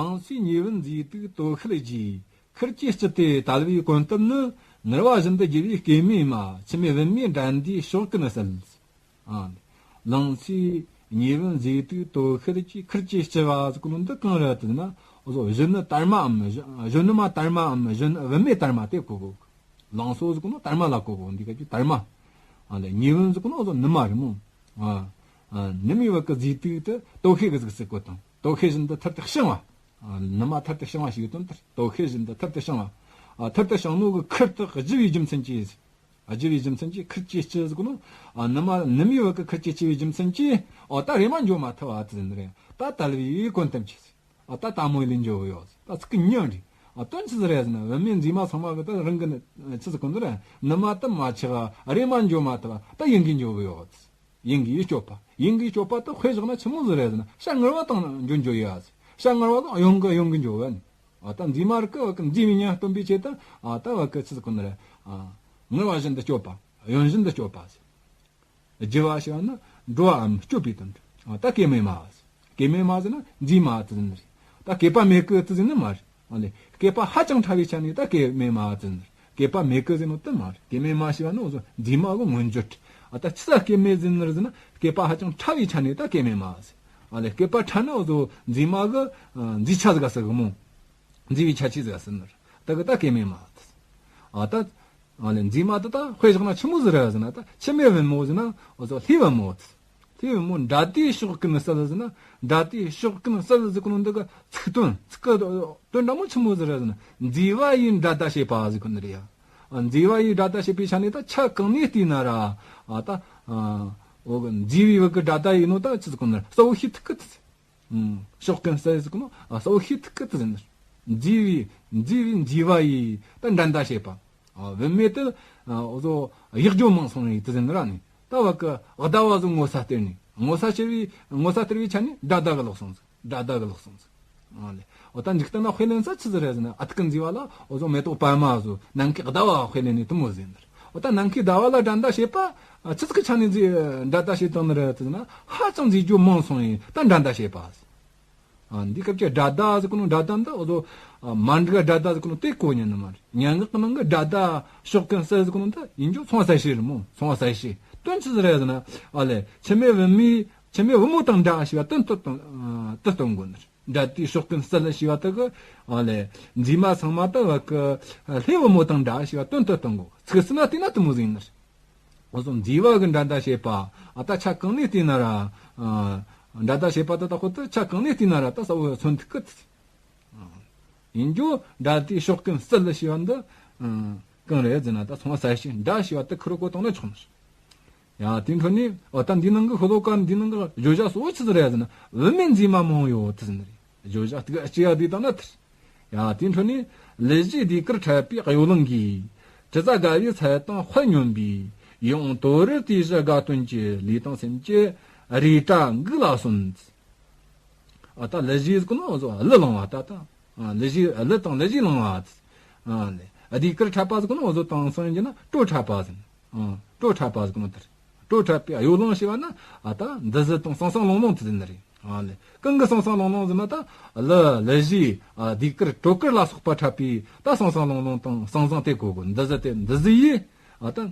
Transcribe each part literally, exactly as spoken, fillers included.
ལང་ཚོའི་ཉེ་བུམ་མཛེས་སྡུག་དོ་ཤལ་རྗེས། ཁུར་གྱིས་སྤྱི་དེ་དལ་བའི་གོམ་སྟབས་ནི། ངུར་བ་བཞིན་དུ་རྒྱུ་བའི་སྐྱེད་མོས་མ། འཆི་མེད་བུད་མེད་འགྲན་ཟླའི་ཕྱོགས་ཀུན་གསལ། ཨ། ལང་ཚོའི་ཉེ་བུམ་མཛེས་སྡུག་དོ་ཤལ་གྱི་ཁུར་གྱིས་སྤྱི་བ་ཟེར་གོ་ནོ་འདི་གང་རེད་ཟེར་ན། འོ་ཟོ་གཞོན་ནུ་དར་མའམ་གཞོན་གཞོན་ནུ་མ་དར་མའམ་གཞོན་བུད་མེད་དར་མ་དེ་གོ་གོ། ལང་ཚོ་ཟེར་གོ་ནོ་དར་མ་ལ་གོ་གོ། འདི་ག་གི་དར་མ། ཨ་ལེ་ཉེ་བུམ་ཟེར་གོ་ནོ་འོ་ཟོ་ནུ་མ་རེད་མོ། ཨ། ཨ། ནུ་མའི་བུ་གི་མཛེས་སྡུག་དེ་དོ་ཤལ་གི་གཟུགས་སུ་བཀོད་དང་། དོ་ཤལ་བཞིན་དུ་ཐུར་དུ་བྱིང་བ། ཨ། ནུ་མ་ཐུར་དུ་བྱིང་བ་ཞིག་ཡོད་དོན་ལྟར་དོ་ཤལ་བཞིན་དུ་ཐུར་དུ་བྱིང་བ། ཨ། ཐུར་དུ་བྱིང་ནོ་གི་ཁུར་དེ་ལྗི་བའི་རྒྱུ་མཚན་གྱིས། ལྗི་བའི་རྒྱུ་མཚན་གྱིས་ཁུར་གྱིས་སྤྱི་ཟེར་གོ་ནོ། ཨ། ནུ་མ་ནུ་མའི་བུ་གི་ཁུར་གྱིས་སྤྱི་བའི་རྒྱུ་མཚན་གྱིས། ཨོ་ད་རེམ་མ་འགྱོ་མ་ཐུབ་བ་ཟེར་ནི་རེད། ད་དལ་བའི་གོམ་སྟབས་ཀྱིས། ཨོ་ད་ད་མོ་ལས་འགྱོ་གི་ཡོད། ད་ཚིག་གི་ཉིན་རེད། ཨོ་དོན་ཆི་ཟིག་རེད་ཟེར་ན། བུད་མེད་མཛེས་མ་ཚང་མ་གི་ད་རང་གི་ནི་ཆི་ཟིག་གོ་ནི་རེད། ནུ་མ་ད་མ་ཆག་རེམ་མ་འགྱོ་མ་ཐུབ་བ་ད་ཡིན་གི་འགྱོ་གི་ཡོད། ཡིན་གྱི་སྤྱོད་པ། ཡིན་གྱི་སྤྱོད་པ་དེ་དཔེ་བཞག་ན་ཆི་མོ་ཟིག་རེད་ཟེར་ན། ཤ་ངར་བ་དང་འཇོན་འཇོ་ཡ་ཟེར། ཤ་ངར་བ་དང་གཡོན་གི་གཡོན་གི་འཇོ་བ་ནི། ཨ་ད་མཛེས་མ་རིགས་ཀྱི་བ་གི་མཛེས་པའི་ཉམས་སྟོན་པའི་ཆེད་དུ། ཨ་ད་བ་གི་ཆི་ཟིག་གོ་ནི་རེད། ཨ་ངར་བ་བཞིན་དུ་སྤྱོད་པ། གཡོན་བཞིན་དུ་སྤྱོད་པ་ཟེར། ལྗི་བ་ཞེས་པ་ནི་འགྲོ་བའམ་སྤྱོད་པའི་དོན་ཏེ། ཨ་ད་སྐྱེད་མོས་མ་ཟེར། སྐྱེད་མོས་མ་ཟེར་ན་མཛེས་མ་ཟེར་ནི་རེད། ད་སྐྱེས་པ་མེད་གི་ཟེར་ནི་མ་རེད། ཨ་ལེ། སྐྱེས་པ་ཧ་ཅང་ཕྲ་བའི་ཆ་ནས་ད་སྐྱེད་མོས་མ་ཟེར་ནི་རེད། སྐྱེས་པ་མེད་གི་ཟེར་ནོ་དེ་མ་རེད། སྐྱེད་མོས་མ་ཞེས་པ་ནི་འོ་ཟོ་མཛེས་མ་གི་མངོན་བརྗོད། ཨ་ད་ཆི་ས་སྐྱེད་མོས་ཟེར་ནི་རེད་ཟེར་ན། སྐྱེས་པ་ཧ་ཅང་ཕྲ་བའི་ཆ་ནས་ད་སྐྱེད་མོས་མ་ཟེར། ཨ་ལེ། སྐྱེས་པ་ཕྲ་ནི་འོ་ཟོ་མཛེས་མ་གི་མཛེས་ཆ་ཟིག་ག་ཟེར་གི་མོ། མཛེས་པའི་ཁྱད་ཆོས་ཟིག་ག་ཟེར་ནི་རེད། ད་གི་ད་སྐྱེད་མོས་མ་ཟེར། ཨ་ད། ཨ་ལེ། མཛེས་མ་དེ་ད་དཔེ་བཞག་ན་ཆི་མོ་ཟིག་རེད་ཟེར་ན། ད་འཆི་མེད་བུ་མོ་ཟེར་ན་འོ་ཟོ་ལྷའི་བུ་མོ་ཟེར། ལྷའི་བུ་མོ་འགྲན་ཟླའི་ཕྱོགས་ཀུན་གསལ་ཟེར་ན། འགྲན་ཟླའི་ཕྱོགས་ཀུན་གསལ་ཟེར་གོ་ནོ་འདི་གི་ཚིག་དོན། ཚིག་གི་དོན་འདྲ་མོ་ཆི་མོ་ཟིག་རེད་ཟེར་ན། མཛེས་པ་ཡིས་འགྲན་ཟླ་བྱེད་པ་ཟེར་གོ་ནི་རེད་ཡ། ཨ་མཛེས་པ་ཡིས་འགྲན་ཟླ་བྱེད་པའི་ཆ་ནས་ད་ཆ་གང་ནས་བལྟས་ན་ར། ཨ་ད། ཨ་འོ་གི་མཛེས་པའི་བུ་གི་འགྲན་ཟླ་ཡིན་ནོ་ད་ཆི་ཟེར་གོ་ནི་རེད། གསལ་བོ་ཤེས་ཐུབ་གི་ཟེར། ཕྱོགས་ཀུན་གསལ་ཟེར་གོ་ནོ། ཨ་གསལ་བོ་ཤེས་ཐུབ་གི་ཟེར་ནི། མཛེས་པའི་མཛེས་པའི་མཛེས་པ་ཡིས་ད་འགྲན་ཟླ་བྱེད་པ། ཨ་བུད་མེད་དེ་ཨ་འོ་ཟོ་གཡག་ཇོ་མང་སོང་ཡིས་ཟེར་ནི་ར་ནི། ད་བ་གི་ཟླ་བ་ཟོ་ངོ་ཚ་སྟེར་ནི། ངོ་ཚ་སྟེར་བའི་ངོ་ཚ་སྟེར་བའི་ཆ་ནས་འགྲན་ཟླ་གི་ལོག་སོང་ཟིག་འགྲན་ཟླ་གི་ལོག་སོང་ཟིག་ཨ་ལེ། འོ་ད་འཇིག་རྟེན་ན་དཔེ་ལེན་ས་ཆི་ཟིག་རེད་ཟེར་ན། ཨ་ཐུར་གི་མཛེས་པ་ལ་འོ་ཟོ་མེ་ཏོག་པད་མ་ཟོ་ནམ་མཁའི་ཟླ་བ་དཔེ་ལེན་ནི་དེ་མོ་ཟེར་ནི་རེད། འོ་ད་ནམ་མཁའི་ཟླ་བ་ལ་འགྲན་ཟླ་བྱེད་པ། ཨ་ཆི་ཟིག་གི་ཆ་ནས་མཛེས་འགྲན་ཟླ་བྱེད་བཏང་ནི་རེད་ཟེར་ན། ཧ་ཅང་མཛེས་ཇོ་མང་སོང་ཡིས་ད་འགྲན་ཟླ་བྱེད་པ་ཟེར། ཨ་འདི་སྐབས་ཀྱི་འགྲན་ཟླ་ཟེར་གོ་ནོ་འགྲན་ཟླ་འདི་འོ་ཟོ་མ་འགྲིག་འགྲན་ཟླ་ཟེར་གོ་ནོ་དེ་གོ་ཉན་ནི་མ་རེད། སྙན་ངག་གི་ནང་གི་འགྲན་ཟླ་ཕྱོགས་ཀུན་གསལ་ཟེར་གོ་ནོ་འདི་ཡིན་རྒྱུ་མཚུངས་པ་གསལ་བྱེད་རེད་མོ། མཚུངས་པ་གསལ་བྱེད། དོན་ཆི་ཟིག་རེད་ཟེར་ན། ཨ་ལེ། འཆི་མེད་བུད་མེད་འཆི་མེད་བུ་མོ་དང་འདྲ་ཞེས་པ་དོན་དུ་གཏོང་དུ་གཏོང་དགོས་ནི་རེད། འགྲན་ཟླའི་ཕྱོགས་ཀུན་གསལ་ཞེས་པ་དེ་གི། ཨ་ལེ། མཛེས་མ་ཚང་མ་དེ་བ་གི་ལྷའི་བུ་མོ་དང་འདྲ་ཞེས་པ་དོན་དུ་གཏོང་དགོས། ཚིག་ཟིན་ན་བལྟས་ན་དེ་མོ་ཟིག་ཡིན་ནི་རེད། འོ་ཟོ་མཛེས་པ་གི་འགྲན་ཟླ་བྱེད་པ། ཨ་ད་ཆ་གང་ནས་བལྟས་ན་ར། ཨ་འགྲན་ཟླ་བྱེད་པ་དེ་ད་ཁོ་ད་ཆ་གང་ནས་བལྟས་ན་ར་ད་གསལ་བོ་མཚོན་ཐུབ་གི། ཡིན་རྒྱུ་འགྲན་ཟླའི་ཕྱོགས་ཀུན་གསལ་ཞེས་པ་འདི། ཨ་གང་རེད་ཟེར་ན་ད་མཚུངས་པ་གསལ་བྱེད་འདྲ་ཞེས་པ་དེ་ཁུར་གོ་བཏང་ན་ཆོག་ནི་རེད། ཡང་དེའི་འཕྲོ་ནས་འོ་ད་འདིའི་ནང་གི་ཤོ་ལོ་ཀ་འདིའི་ནང་གི་བརྗོད་བྱ་གཙོ་བོ་ཆི་ཟིག་རེད་ཟེར་ན། བུད་མེད་མཛེས་མ་མང་ཡོད་དེ་ཟེར་ནི་རེད། བརྗོད་བྱ་དེ་གི་ལྕི་ཡ་དེ་དང་ན་དེར། ཡང་དེའི་འཕྲོ་ནས་ལི་བཞིའི་ཟློས་གར་འཁྲབ་པའི་གཡོ་ལང་གིས། དྲི་ཟ་དགའ་བའི་ཚལ་དང་དཔལ་སྨྱོན་པའི། ཡིད་འོང་དོ་རུ་དེ་བཞིན་དགའ་སྟོན་གྱི། ལུས་དང་སེམས་ཀྱི་རེ་བྲ་འགུགས་ལ་སོན། ཨ་ད་ལི་བཞི་ཟེར་གོ་ནོ་འོ་ཟོ་གླུ་བླངས་པ་ད་ད། ཨ་ལི་བཞི་གླུ་དང་ལི་བཞི་བླངས་པ། ཨ་ལེ། ཟློས་གར་འཁྲབ་པ་ཟེར་གོ་ནོ་འོ་ཟོ་དེང་སང་ཡིན་ན་བྲོ་འཁྲབ་པ་ཟེར། ཨ་བྲོ་འཁྲབ་པ་ཟེར་གོ་ནོ་དེར། བྲོ་འཁྲབ་པའི་གཡོ་ལང་ཞེས་པ་ན་ཨ་ད་འདི་ཟི་དང་སང་སང་ལོང་ལོང་དེ་ཟེར་ནི་རེད། ཨ་ལེ། གང་གི་སང་སང་ལོང་ལོང་ཟེར་ན་ད་གླུ་ལི་བཞི་ཨ་ཟློས་གར་བྲོ་གར་ལ་སོགས་པ་འཁྲབ་པའི་ད་སང་སང་ལོང་ལོང་དང་སང་སང་དེ་གོ་གོ། འདི་ཟི་དེ་འདི་ཟི་ཡིས་ཨ་ད།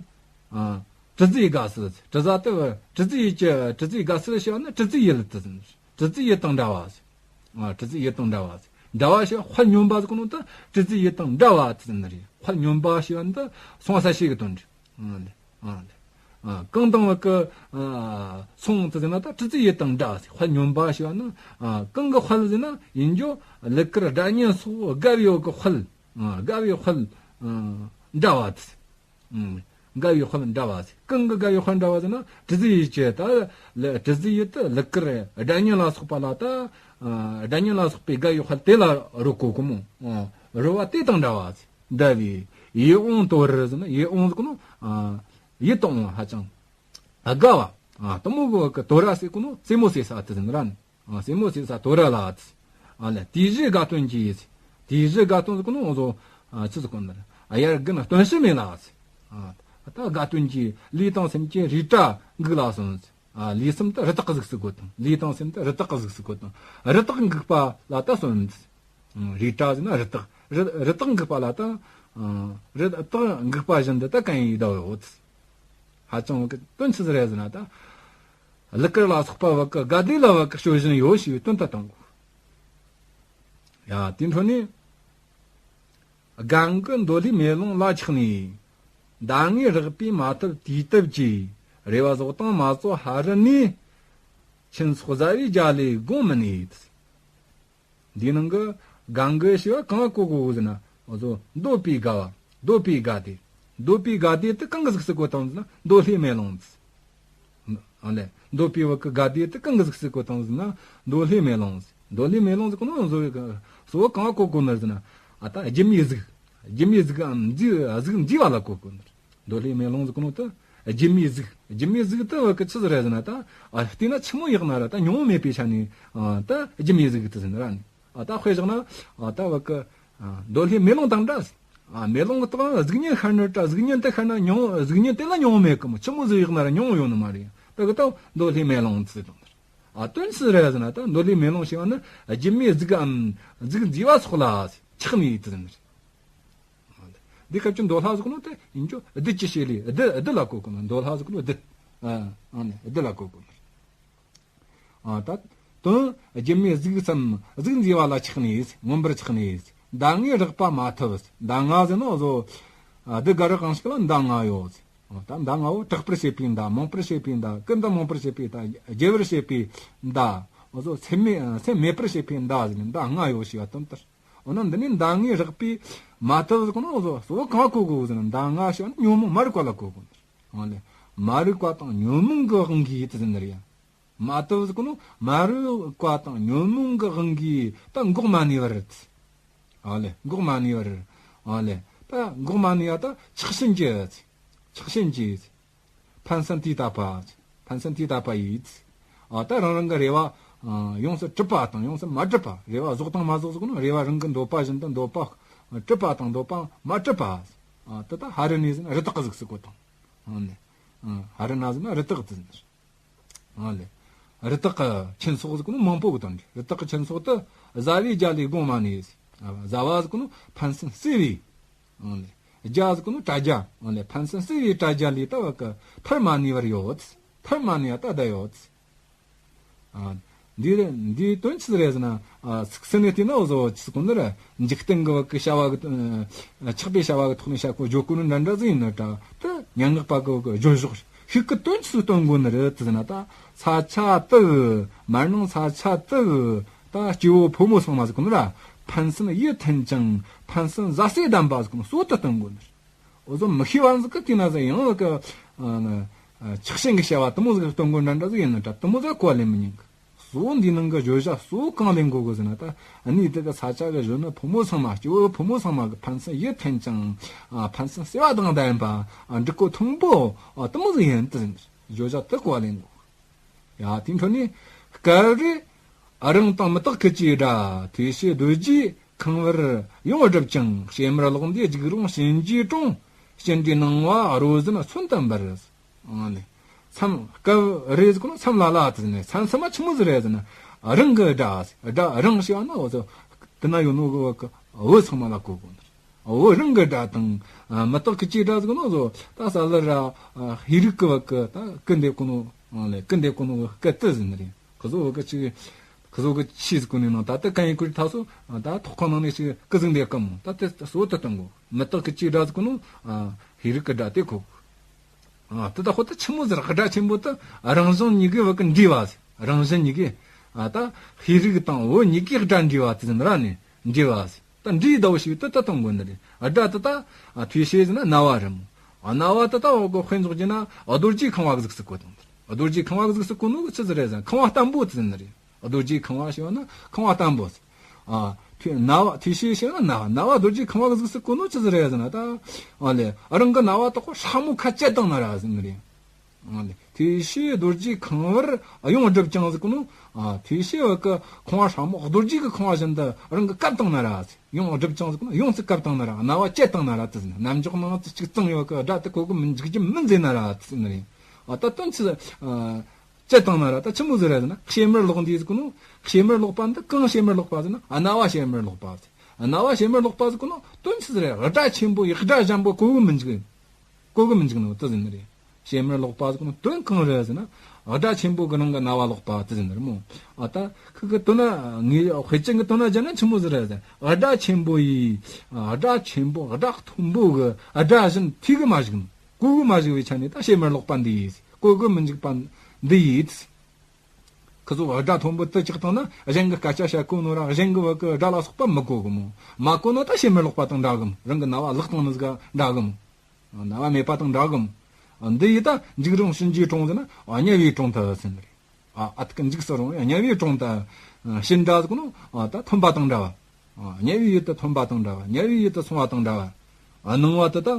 ཨ་དྲི་ཟའི་དགའ་བསུ། དྲི་ཟ་དེ་བ་དྲི་ཟའི་གི་དྲི་ཟའི་དགའ་བསུ་ཞེས་པ་ནི་དྲི་ཟའི་ཡིད་དེ་ཟེར། དྲི་ཟའི་ཡིད་དང་འདྲ་བ་ཟེར། ཨ་དྲི་ཟའི་ཡིད་དང་འདྲ་བ་ཟེར། འདྲ་བ་ཞེས་པ་དཔལ་སྨྱོན་པ་ཟེར་གོ་ནོ་ད་དྲི་ཟའི་ཡིད་དང་འདྲ་བ་དེ་ཟེར་ནི་རེད། དཔལ་སྨྱོན་པ་ཞེས་པ་འདི་མཚུངས་པ་གསལ་བྱེད་ཀྱི་དོན་རེད། ཨ་ལེ། ཨ་ལེ། ཨ་གང་དང་བ་གི་ཨ་མཚུངས་དེ་ཟེར་ན་ད་དྲི་ཟའི་ཡིད་དང་འདྲ་ཟེར། དཔལ་སྨྱོན་པ་ཞེས་པ་ནི་ཨ་གང་གི་དཔལ་ཟེར་ན་ཡིན་རྒྱུ་ལུས་དཀར་སྒྲ་སྙན་སོགས་དགའ་བའི་བ་གི་དཔལ། ཨ་དགའ་བའི་དཔལ་ཨ་འདྲ་བ་དེ་ཟེར། ཨུམ། དགའ་བའི་དཔལ་འདྲ་བ་ཟེར། གང་གི་དགའ་བའི་དཔལ་འདྲ་བ་ཟེར་ན། དྲི་ཟའི་ཡིད་ཀྱི་ད་ལ་དྲི་ཟའི་ཡིད་དུ་ལུས་དཀར་སྒྲ་སྙན་ལ་སོགས་པ་ལ་ད། ཨ་སྒྲ་སྙན་ལ་སོགས་པའི་དགའ་བའི་དཔལ་དེ་ལ་རོལ་གོ་གི་མོ། ཨ་རོལ་བ་དེ་དང་འདྲ་བ་ཟེར། འདྲ་བའི་ཡིད་འོང་དོ་རུ་ཟེར་ན། ཡིད་འོང་ཟེར་གོ་ནོ། ཨ་ཡིད་དུ་འོང་བ་ཧ་ཅང་དགའ་བ། ཨ་དེ་མོ་གི་དོ་རུ་ཟེར་གོ་ནོ་རྩེད་མོ་རྩེ་ས་དེ་ཟེར་ན་ར་ནི། ཨ་རྩེད་མོ་རྩེ་ས་དོ་རུ་ལ། ཨ་ལེ། དེ་བཞིན་དགའ་སྟོན་གྱི། དེ་བཞིན་དགའ་སྟོན་ཟེར་གོ་ནོ་འོ་ཟོ། ཨ་ཆི་ཟེར་གོ་ནི་རེད། ཨ་དབྱར་དགུན་སྟོན་ཕྱིར་མེད་ལ། ཨ་ད་དགའ་སྟོན་གྱི་ལུས་དང་སེམས་ཀྱི་རེ་བྲ་འགུགས་ལ་སོན། ཨ་ལུས་སེམས་དེ་རི་དྭགས་ཀྱི་གཟུགས་སུ་བཀོད་དང་། ལུས་དང་སེམས་དེ་རི་དྭགས་ཀྱི་གཟུགས་སུ་བཀོད་དང་། རི་དྭགས་འགུགས་པ་ལ་ད་སོན། རི་བྲག་ཟེར་ན་རི་དྭགས། རི་རི་དྭགས་འགུགས་པ་ལ་ད། རི་དྭགས་འགུགས་པ་བཞིན་དུ་ད་གན་ཡིག་བསྡད་ཡོད། ཧ་ཅང་གི་དོན་ཆི་ཟིག་རེད་ཟེར་ན་ད། གླུ་གར་ལ་སོགས་པ་བ་གི་དགའ་བདེ་ལ་བ་གི་སྤྱོད་བཞིན་ཡོད་ཞེས་པའི་དོན་དུ་གཏོང་དགོས། ཡ། དེའི་འཕྲོ་ནས། གང་གི་མདོ་ལྷའི་མེ་ལོང་ལ་ཆགས་ནས། མདའ་ངའི་རེག་པས་མ་ཐུབ་དུས་དུབ་ཀྱིས། རེ་བ་ཟོག་དང་མ་རྩོལ་ཧ་རི་ནས། ཁྱིམ་སོགས་བཟའ་བའི་རྒྱ་ལས་དགོངས་མི་ནུས། འདིའི་ནང་གི་གང་གི་ཞེས་པ་གང་གོ་དགོས་ཟེར་ན། འོ་ཟོ་འདོད་པའི་དགའ་བ། འདོད་པའི་དགའ་བདེ། འདོད་པའི་དགའ་བདེ་དེ་གང་གི་གཟུགས་སུ་བཀོད་བཏང་ཟེར་ན་མདོ་ལྷའི་མེ་ལོང་། ཨ་ལས། འདོད་པའི་བ་གི་དགའ་བདེ་དེ་གང་གི་གཟུགས་སུ་བཀོད་བཏང་ཟེར་ན་མདོ་ལྷའི་མེ་ལོང་། མདོ་ལྷའི་མེ་ལོང་ཟེར་གོ་ནོ་བཟོ་བའི་གཙོ་བོ་གང་གོ་དགོས་ནི་ཟེར་ན། ཨ་ད་སྒྱུ་མའི་གཟུགས། སྒྱུ་མའི་གཟུགས་འམ་མཛེས་གཟུགས་མཛེས་པ་ལ་གོ་དགོས་ནི། མདོ་ལྷའི་མེ་ལོང་ཟེར་གོ་ནོ་ད་སྒྱུ་མའི་གཟུགས། སྒྱུ་མའི་གཟུགས་དེ་བ་གི་ཆི་ཟིག་རེད་ཟེར་ན་ད། ཨ་བལྟས་ན་ཆི་མོ་ཡག་ན་ར་ད་མྱོང་བ་མེད་པའི་ཆ་ནས། ཨ་ད་སྒྱུ་མའི་གཟུགས་དེ་ཟེར་ན་ར་ནི། ཨ་ད་དཔེ་བཞག་ན། ཨ་ད་བ་གི། ཨ་མདོ་ལྷའི་མེ་ལོང་དང་འདྲ། ཨ་མེ་ལོང་གི་ཐོག་གཟུགས་བརྙན་ཤར་ནི་འདྲ། གཟུགས་བརྙན་དེ་ཤར་ན་མྱོང་། གཟུགས་བརྙན་དེ་ལ་མྱོང་བ་མེད་གི་མོ། ཆི་མོ་ཟིག་ཡག་ན་ར་མྱོང་བ་ཡོད་ནི་མ་རེད། ད་གི་ད་མདོ་ལྷའི་མེ་ལོང་ཟེར་དང་། ཨ་དོན་ཆི་རེད་ཟེར་ན་ད་མདོ་ལྷའི་མེ་ལོང་ཞེས་པ་ནི་སྒྱུ་མའི་གཟུགས་འམ་གཟུགས་མཛེས་པ་སོགས་ལ་ཆགས་ནས་ཡིན་དུ་ཟེར་ནི་རེད། འདི་སྐབས་ཀྱི་མདོ་ལྷ་ཟེར་གོ་ནོ་དེ་ཡིན་རྒྱུ་བདུད་ཀྱི་བྱེད་ལས་བདུད་བདུད་ལ་གོ་དགོས་ནོ། མདོ་ལྷ་ཟེར་གོ་ནོ་བདུད། ཨ་ཨ་ནི་བདུད་ལ་གོ་དགོས་ནོ། ཨ་ད་དོན་སྒྱུ་མའི་གཟུགས་སམ་གཟུགས་མཛེས་པ་ལ་ཆགས་ནས། མངོན་པར་ཆགས་ནས། མདའ་ངའི་རེག་པ་མ་ཐུབ། མདའ་ང་ཟེར་ནོ་བཟོ། ཨ་བདུད་དགའ་རབ་གང་ཞིག་ལ་མདའ་ང་ཡོད། ཨ་ད་མདའ་ང་བོ་དྲག་པར་བྱེད་པའི་མདའ། མང་པར་བྱེད་པའི་མདའ། ཀུན་ཏུ་མང་པར་བྱེད་པའི་མདའ། རྒྱས་པར་བྱེད་པའི་མདའ། འོ་ཟོ་སེམས་མེད་སེམས་མེད་པར་བྱེད་པའི་མདའ་ཟེར་ནས་མདའ་ལྔ་ཡོད་ཞེས་པ་དོན་ལྟར། འོ་ན་འདི་ནས་མདའ་ངའི་རེག་པས་མ་ཐུབ་ཟེར་གོ་ནོ་བཟོ་གཙོ་བོ་གང་གོ་དགོས་ཟེར་ན། མདའ་ང་ཞེས་པ་ནི་ཉོན་མོངས་མ་རིག་པ་ལ་གོ་དགོས་ནོ། འོ་ལེ། མ་རིག་པ་དང་ཉོན་མོངས་ཀྱི་དབང་གིས་དེ་ཟེར་ནི་རེད་ཡ། མ་ཐུབ་ཟེར་གོ་ནོ་མ་རིག་པ་དང་ཉོན་མོངས་ཀྱི་དབང་གིས་ད་འགོག་མ་ནུས་པར། ཨ་ལེ། འགོག་མ་ནུས་པར། ཨ་ལེ། ད་འགོག་མ་ནུས་པ་ད་ཆགས་ཞེན་གྱིས། ཆགས་ཞེན་གྱིས། ཕན་སེམས་དེས་དག་པ། ཕན་སེམས་དེས་དག་པ་ཡིས། ཨ་ད་རང་རང་གི་རེ་བ་ཡོངས་སུ་གྲུབ་པ་དང་ཡོངས་སུ་མ་གྲུབ་པ། རེ་བ་རྫོགས་དང་མ་རྫོགས་ཟེར་གོ་ནོ་རེ་བ་རང་གི་འདོད་པ་བཞིན་དུ་འདོད་པ་གྲུབ་པ་དང་འདོད་པ་མ་གྲུབ་པ། ཨ་དེ་ད་ཧ་རི་ནས་ཟེར་ན་རི་དྭགས་ཀྱི་གཟུགས་སུ་བཀོད་དང་། ཨ་ནི། ཨ་ཧ་རི་ན་ཟེར་ན་རི་དྭགས་དེ་ཟེར། ཨ་ལེ། རི་དྭགས་ཀྱི་ཁྱིམ་སོགས་ཟེར་གོ་ནོ་མང་པོ་གི་དོན་རེད། རི་དྭགས་ཀྱི་ཁྱིམ་སོགས་དེ་བཟའ་བའི་རྒྱ་ལས་དགོངས་མ་ནུས། ཨ་བཟའ་བ་ཟེར་གོ་ནོ་ཕན་སེམས་གསོས་པའི། ཨ་ལེ། རྒྱ་ཟེར་གོ་ནོ་དྲ་རྒྱ། ཨ་ལེ། ཕན་སེམས་གསོས་པའི་དྲ་རྒྱ་ལས་ད་བ་གི་ཐར་མ་ནུས་པར་ཡོད། ཐར་མ་ནུས་པ་ད་བསྡད་ཡོད། ཨ་འདི་རེད། འདིའི་དོན་ཆི་རེད་ཟེར་ན། ཨ་ཚིག་སེ་ནས་བལྟས་ན་འོ་བཟོ་ཆི་ཟེར་གོ་ནི་རེད། འཇིག་རྟེན་གྱི་བ་གི་བྱ་བ་གི་ཨ་ཆགས་པའི་བྱ་བ་གི་ཐོག་ནས་བྱ་ཁོ་བརྗོད་གོ་ནི་འདྲ་འདྲ་ཟིག་ཡིན་ནི་འདྲ། དེ་སྙན་ངག་པ་གི་བ་གི་བརྗོད་བཞག་ཤིག་གི་དོན་ཆི་སྟོན་གོ་ནི་རེད་ཟེར་ན། ད་ས་ཆ་དེ་གི་མར་ནང་ས་ཆ་དེ་གི་ད་སྐྱེ་བོ་ཕོ་མོ་ཚང་མ་ཟེར་གོ་ནི་ར། ཕན་སེམས་ཡིད་མཐུན་ཅིང་ཕན་སེམས་ཟ་ཟིས་ལྡན་པ་ཟེར་གོ་ནི་གཙོ་བོ་དེ་སྟོན་གོ་ནི་རེད། འོ་ཟོ་མི་ཤེས་པ་ཟིག་གི་དེ་ན་ཟིག་ཡང་ལ་གི་ཨ་ཆགས་ཞེན་གི་བྱ་བ་དེ་མོ་ཟིག་སྟོན་གོ་འདྲ་འདྲ་ཟིག་ཡིན་ནི་འདྲ། དེ་མོ་ཟིག་གོ་ལེན་མི་ཉན་གི། གཙོ་བོ་འདིའི་ནང་གི་བརྗོད་བྱ་གཙོ་བོ་གང་ལེན་དགོས་གི་ཟེར་ན། ད་ཨ་ནི་དེ་གི་ས་ཆ་གི་གཞོན་ནུ་ཕོ་མོ་ཚང་མ། སྐྱེ་བོ་ཕོ་མོ་ཚང་མ་གི་ཕན་སེམས་ཡིད་མཐུན་ཅིང་ཨ་ཕན་སེམས་བརྩེ་བ་དང་ལྡན་པ་ཨ་འགྲིག་གོ་མཐུན་པོ་ཨ་དེ་མོ་ཟིག་ཡིན་དུ་ཟེར། བརྗོད་བྱ་དེ་གོ་ལེན་དགོས། ཡ། དེའི་འཕྲོ་ནས་སྐབས་རེ་རང་དང་མུ་སྟེགས་ཁྱི་གཅིག་འདྲ། དེ་ཕྱིར་རྡོ་རྗེ་ཁང་བར་ཡོངས་བསྒྲུབས་ཀྱང་། ཕྱེ་མར་ལོག་འདི་རྒྱུག་རུང་གཤིན་རྗེའི་དྲུང་། གཤིན་འདྲེའི་སྣང་བ་རོ་བཞིན་མཚོན་དུ་འབར། ཨ་ནི། མཚམས་སྐབས་རེ་ཟེར་གོ་ནོ་མཚམས་ལ་ལ་དེ་ནས་མཚམས་མཚམས་མ་ཆི་མོ་ཟིག་རེད་ཟེར་ན། རང་གི་དགྲ་དགྲ་རང་ཞེས་པ་ན་འོ་ཚོ་དེ་ན་ཡོད་ནོ་གི་བ་གི་བུ་ཚང་མ་ལ་གོ་དགོས་ནི། བུ་རང་གི་དགྲ་དང་མུ་སྟེགས་ཁྱི་གཅིག་འདྲ་ཟེར་གོ་ནོ་བཟོ། ད་ས་ལ་ར་ཤེས་རིག་གི་བ་གི་ད་ཀི་འདེབས་གོ་ནོ། ཨ་ལེ། ཀི་འདེབས་གོ་ནོ་སྐད་དེ་ཟེར་ནི་རེད། ཁི་ཚོ་བ་གི་ཅིག་ཁི་ཚོ་གི་ཆི་ཟེར་གོ་ནི་ནང་ད་ལྟ་གན་ཡི་ཀུ་རི་ཐ་སོ་ད་ཐོག་ཁང་ནང་ནས་ཅིག་ཀི་ཟིག་འདེབས་གི་མོ། ད་དེ་གཙོ་བོ་དེ་སྟོན་གོ། མུ་སྟེགས་ཁྱི་གཅིག་འདྲ་ཟེར་གོ་ནོ་ཤེས་རིག་གི་དགྲ་དེ་གོ། ཨ་དེ་ད་ཁོ་ད་ཆི་མོ་ཟེར། དགྲ་ཆེན་པོ་ད་རང་བཞིན་གཉིས་ཀའི་བ་གི་འདྲེས་པ་ཟེར། རང་བཞིན་གཉིས་ཀའི་ཨ་ད་ཤེས་རིག་དང་བུ་གཉིས་ཀའི་དགྲ་འདྲེས་པ་དེ་ཟེར་ནི་ར་ནི་འདྲེས་པ་ཟེར། ད་འདྲེས་ཟླ་བོ་ཞིག་ད་ད་གཏོང་དགོས་ནི་རེད། ཨ་དགྲ་ད་ད་ཨ་ཐོས་ཤེས་ཟེར་ན་རྣ་བ་རེད་མོ། ཨ་རྣ་བ་ད་ད་འོ་གོ་དཔེ་འཇོག་རྒྱུ་ན་རྡོ་རྗེ་ཁང་བ་གི་གཟུགས་སུ་བཀོད་བཏང་། རྡོ་རྗེ་ཁང་བ་གི་གཟུགས་སུ་བཀོད་ནོ་གི་ཆི་ཟིག་རེད་ཟེར་ན་ཁང་བ་བརྟན་པོ་ཟེར་ནི་རེད། རྡོ་རྗེ་ཁང་བ་ཞེས་པ་ན་ཁང་བ་བརྟན་པོ་ཟེར། ཨ་ཐོས་རྣ་བ་ཐོས་ཤེས་ཞེས་པ་ན་རྣ་བ་རྡོ་རྗེ་ཁང་བ་གི་གཟུགས་སུ་བཀོད་ནོ་ཆི་ཟིག་རེད་ཟེར་ན་ད། ཨ་ལེ། རང་གི་རྣ་བ་དག་གོ་སྲ་མོ་ཁ་བཅད་བཏང་ན་ར་ཟེར་ནི་རེད། ཨ་ལེ། དེ་ཕྱིར་རྡོ་རྗེ་ཁང་བར་ཡོངས་བསྒྲུབས་ཀྱང་ཟེར་གོ་ནོ། ཨ་དེ་ཕྱིར་བ་གི་ཁང་བ་སྲ་མོ་རྡོ་རྗེ་གི་ཁང་བ་བཞིན་དུ་རང་གིས་བཀབ་བཏང་ན་ར་ཟེར། ཡོངས་བསྒྲུབས་ཀྱང་ཟེར་གོ་ནོ། ཡོངས་སུ་བཀབ་བཏང་ན་ར། རྣ་བ་བཅད་བཏང་ན་ར་དེ་ཟེར་ན། རྣམ་འཇོག་ནང་དུ་གཅིག་གཙང་ཡོད་གི་དགྲ་དེ་ཁོ་གི་མི་འཇིགས་རྒྱུ་མིན་ཟེར་ན་ར་དེ་ཟེར་ནི་རེད། ཨ་ད་དོན་ཆི་ཨ། བཅད་བཏང་ན་ར་ད་ཆི་མོ་ཟིག་རེད་ཟེར་ན། ཕྱེ་མར་ལོག་འདི་ཟེར་གོ་ནོ། ཕྱེ་མར་ལོག་པ་འདི་གང་ཕྱེ་མར་ལོག་པ་ཟེར་ན། རྣ་བ་ཕྱེ་མར་ལོག་པ་ཟེར། རྣ་བ་ཕྱེ་མར་ལོག་པ་ཟེར་གོ་ནོ་དོན་ཆི་ཟིག་རེད། སྒྲ་ཆེན་པོ་ཡི་སྒྲ་གཞན་པོ་གོ་གི་མི་འཇུག་གོ་གི་མི་འཇུག་ནོ་དེ་ཟེར་ནི་རེད། ཕྱེ་མར་ལོག་པ་ཟེར་གོ་ནོ་དོན་གང་རེད་ཟེར་ན། སྒྲ་ཆེན་པོ་གི་ནང་གི་རྣ་བ་ལོག་པ་དེ་ཟེར་ནི་རེད་མོ། ཨ་ད་ཁི་གི་དོན་ན་ངས་དཔེ་ཅན་གི་དོན་ན་སྦྱར་ན་ཆི་མོ་ཟིག་རེད་ཟེར་ན། སྒྲ་ཆེན་པོ་ཡི་སྒྲ་ཆེན་པོ་སྒྲ་མཐོན་པོ་གི་སྒྲ་བཞིན་ཐོས་གི་མ་བཞག་ནོ། གོ་གི་མ་བཞག་པའི་ཆ་ནས་ད་ཕྱེ་མར་ལོག་པ་འདི་ཡིས། གོ་གི་མི་འཇུག་པ་འདི་ཡིས། ཁི་ཚོ་སྒྲ་མཐོན་པོ་དེ་ཆགས་བཏང་ན་གཞན་གི་སྐད་ཆ་བཤད་གོ་ནོ་ར་གཞན་གི་བ་གི་སྒྲ་ལ་སོགས་པ་མི་གོ་གི་མོ། མ་གོ་ནོ་ད་ཕྱེ་མར་ལོག་པ་དང་འདྲ་གི་མོ། རང་གི་རྣ་བ་བརླག་བཏང་ནི་ཟིག་འདྲ་གི་མོ། རྣ་བ་མེད་པ་དང་འདྲ་གི་མོ། འདི་ཡིས་ད་འཇིགས་རུང་གཤིན་རྗེའི་གྲོང་ཟེར་ན་དམྱལ་བའི་གྲོང་དུ་ཟེར་ནི་རེད། ཨ་ཨ་ཐུག་འཇིགས་སུ་རུང་དམྱལ་བའི་གྲོང་དུ། གཤིན་སྒྲ་ཟེར་གོ་ནོ་ད་ཐོན་པ་དང་འདྲ་བ། དམྱལ་བའི་ཡུལ་དུ་ཐོན་པ་དང་འདྲ་བ། དམྱལ་བའི་ཡུལ་དུ་སོང་བ་དང་འདྲ་བ། སྣང་བ་དེ་དག་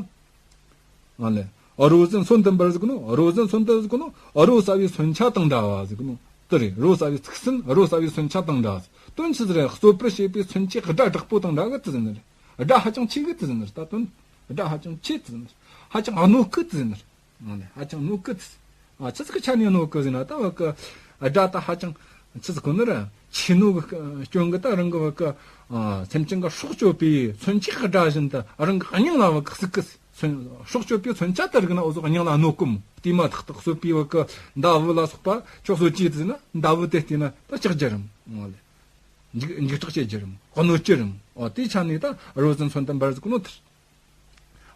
ཨ་ལེ། རོ་བཟན་མཚོན་དུ་འབར་ཟེར་གོ་ནོ། རོ་བཟན་མཚོན་དུ་ཟེར་གོ་ནོ་རོ་ཟ་བའི་མཚོན་ཆ་དང་འདྲ་བ་ཟེར་གོ་ནོ་དེ་རེད། རོ་ཟ་བའི་ཚིག་སྲན་རོ་ཟ་བའི་མཚོན་ཆ་དང་འདྲ་བ་ཟེར། དོན་ཆི་ཟིག་རེད། རྩོད་པར་བྱེད་པའི་མཚོན་ཆའི་སྒྲ་དྲག་པོ་དང་འདྲ་གི་དེ་ཟེར་ནི་རེད། སྒྲ་ཧ་ཅང་ཆེ་གི་དེ་ཟེར་ནི་རེད། ད་དོན་སྒྲ་ཧ་ཅང་ཆེ་དེ་ཟེར་ནི་རེད། ཧ་ཅང་གནོད་གི་དེ་ཟེར་ནི་རེད། ཨ་ནི་ཧ་ཅང་གནོད་གི་ཚི། ཨ་ཆི་ཟིག་གི་ཆ་ནས་གནོད་གི་ཟེར་ན་ད་བ་གི་སྒྲ་ད་ཧ་ཅང་ཆི་ཟིག་གོ་ནི་ར་ཆེ་ནོ་གི་སྐྱོན་གི་ད་རང་གི་བ་གི་ཨ་སེམས་ཅན་གི་སྲོག་གཅོད་པའི་མཚོན་ཆའི་སྒྲ་བཞིན་དུ་རང་གི་སྙིང་ལ་བ་གི་ཟིག་གི་མཚོན་སྲོག་གཅོད་པའི་མཚོན་ཆ་དེ་རིག་ན་འུ་ཟོ་སྙིང་ལ་གནོད་གི་མོ། དེ་མ་ཐག་ཏུ་གསོད་པའི་བ་གི་མདའ་བུ་ལ་སོགས་པ་ཁྱོད་གསོད་ཅི་ཟེར་ན་མདའ་བུ་དེ་བལྟས་ན་ད་ལྕགས་རྒྱུ་རེད་མོ། འཇིགས་འཇིགས་སྐྲག་བྱེད་རྒྱུ་རེད་མོ། གནོད་རྒྱུ་རེད་མོ། ཨོ་དེའི་ཆ་ནས་ད་རོ་བཟན་མཚོན་དུ་འབར་ཟེར་གོ་ནོ་དེ་རེད།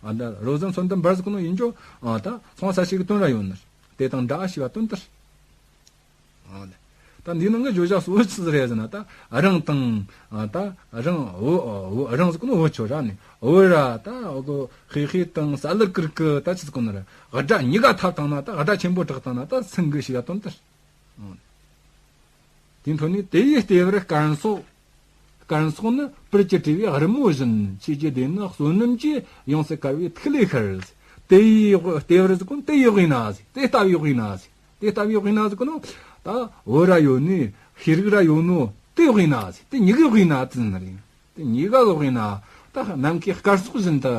ཨ་ད་རོ་བཟན་མཚོན་དུ་འབར་ཟེར་གོ་ནོ་ཡིན་ཅོ། ཨ་ད་ཚོང་ས་ཞིག་གི་དོན་ར་ཡོད་ནི། དེ་དང་འདྲ་ཞེས་པ་དོན་དེར། ཨ་ད་འདིའི་ནང་གི་བརྗོད་བྱ་གཙོ་བོ་ཆི་ཟིག་རེད་ཟེར་ན་ད་རང་དང་ཨ་ད་རང་བུ་བུ་རང་ཟེར་གོ་ནོ་བུ་ཆོ་ར་ནི་བུ་ར་ད་འོ་གོ་ཧེ་ཧེ་དང་ས་ལར་ཀིར་ཀི་ད་ཆི་ཟེར་གོ་ནོ་ར་སྒྲ་གཉིས་ཀ་འཐབ་བཏང་ན་ད་སྒྲ་ཆེན་པོ་གྲགས་བཏང་ན་ད་སེང་གི་ཞེས་པ་དོན་དེར། ཨ། དེའི་འཕྲོ་ནས་དེ་ཡི་ལྟེ་བར་སྐལ་མཚོགས། སྐལ་མཚོགས་ནི་སྤུར་གྱིས་བྲིས་པའི་རི་མོ་བཞིན། ཆོས་ཀྱི་སྡེ་ནི་བསོད་ནམས་ཀྱིས། ཡོངས་སུ་དཀར་བའི་ཐིག་ལེ་ཤར། དེ་ཡི་ལྟེ་བར་ཟེར་གོ་ནོ་དེ་ཡི་དབུས་ན་ཟེར། དེ་ལྟ་བུའི་དབུས་ན་ཟེར། དེ་ལྟ་བུའི་དབུས་ན་ཟེར་གོ་ནོ་ད་བུ་ར་ཡོད་ནི་ཤེས་རིག་ར་ཡོད་ནོ་དེ་དབུས་ན་ཟེར། དེ་གཉིས་ཀའི་དབུས་ན་ཟེར་ནི་རེད། དེ་གཉིས་ཀ་ལོག་ཡིན་ན། ད་ནམ་མཁའི་སྐར་ཚོགས་བཞིན་དུ།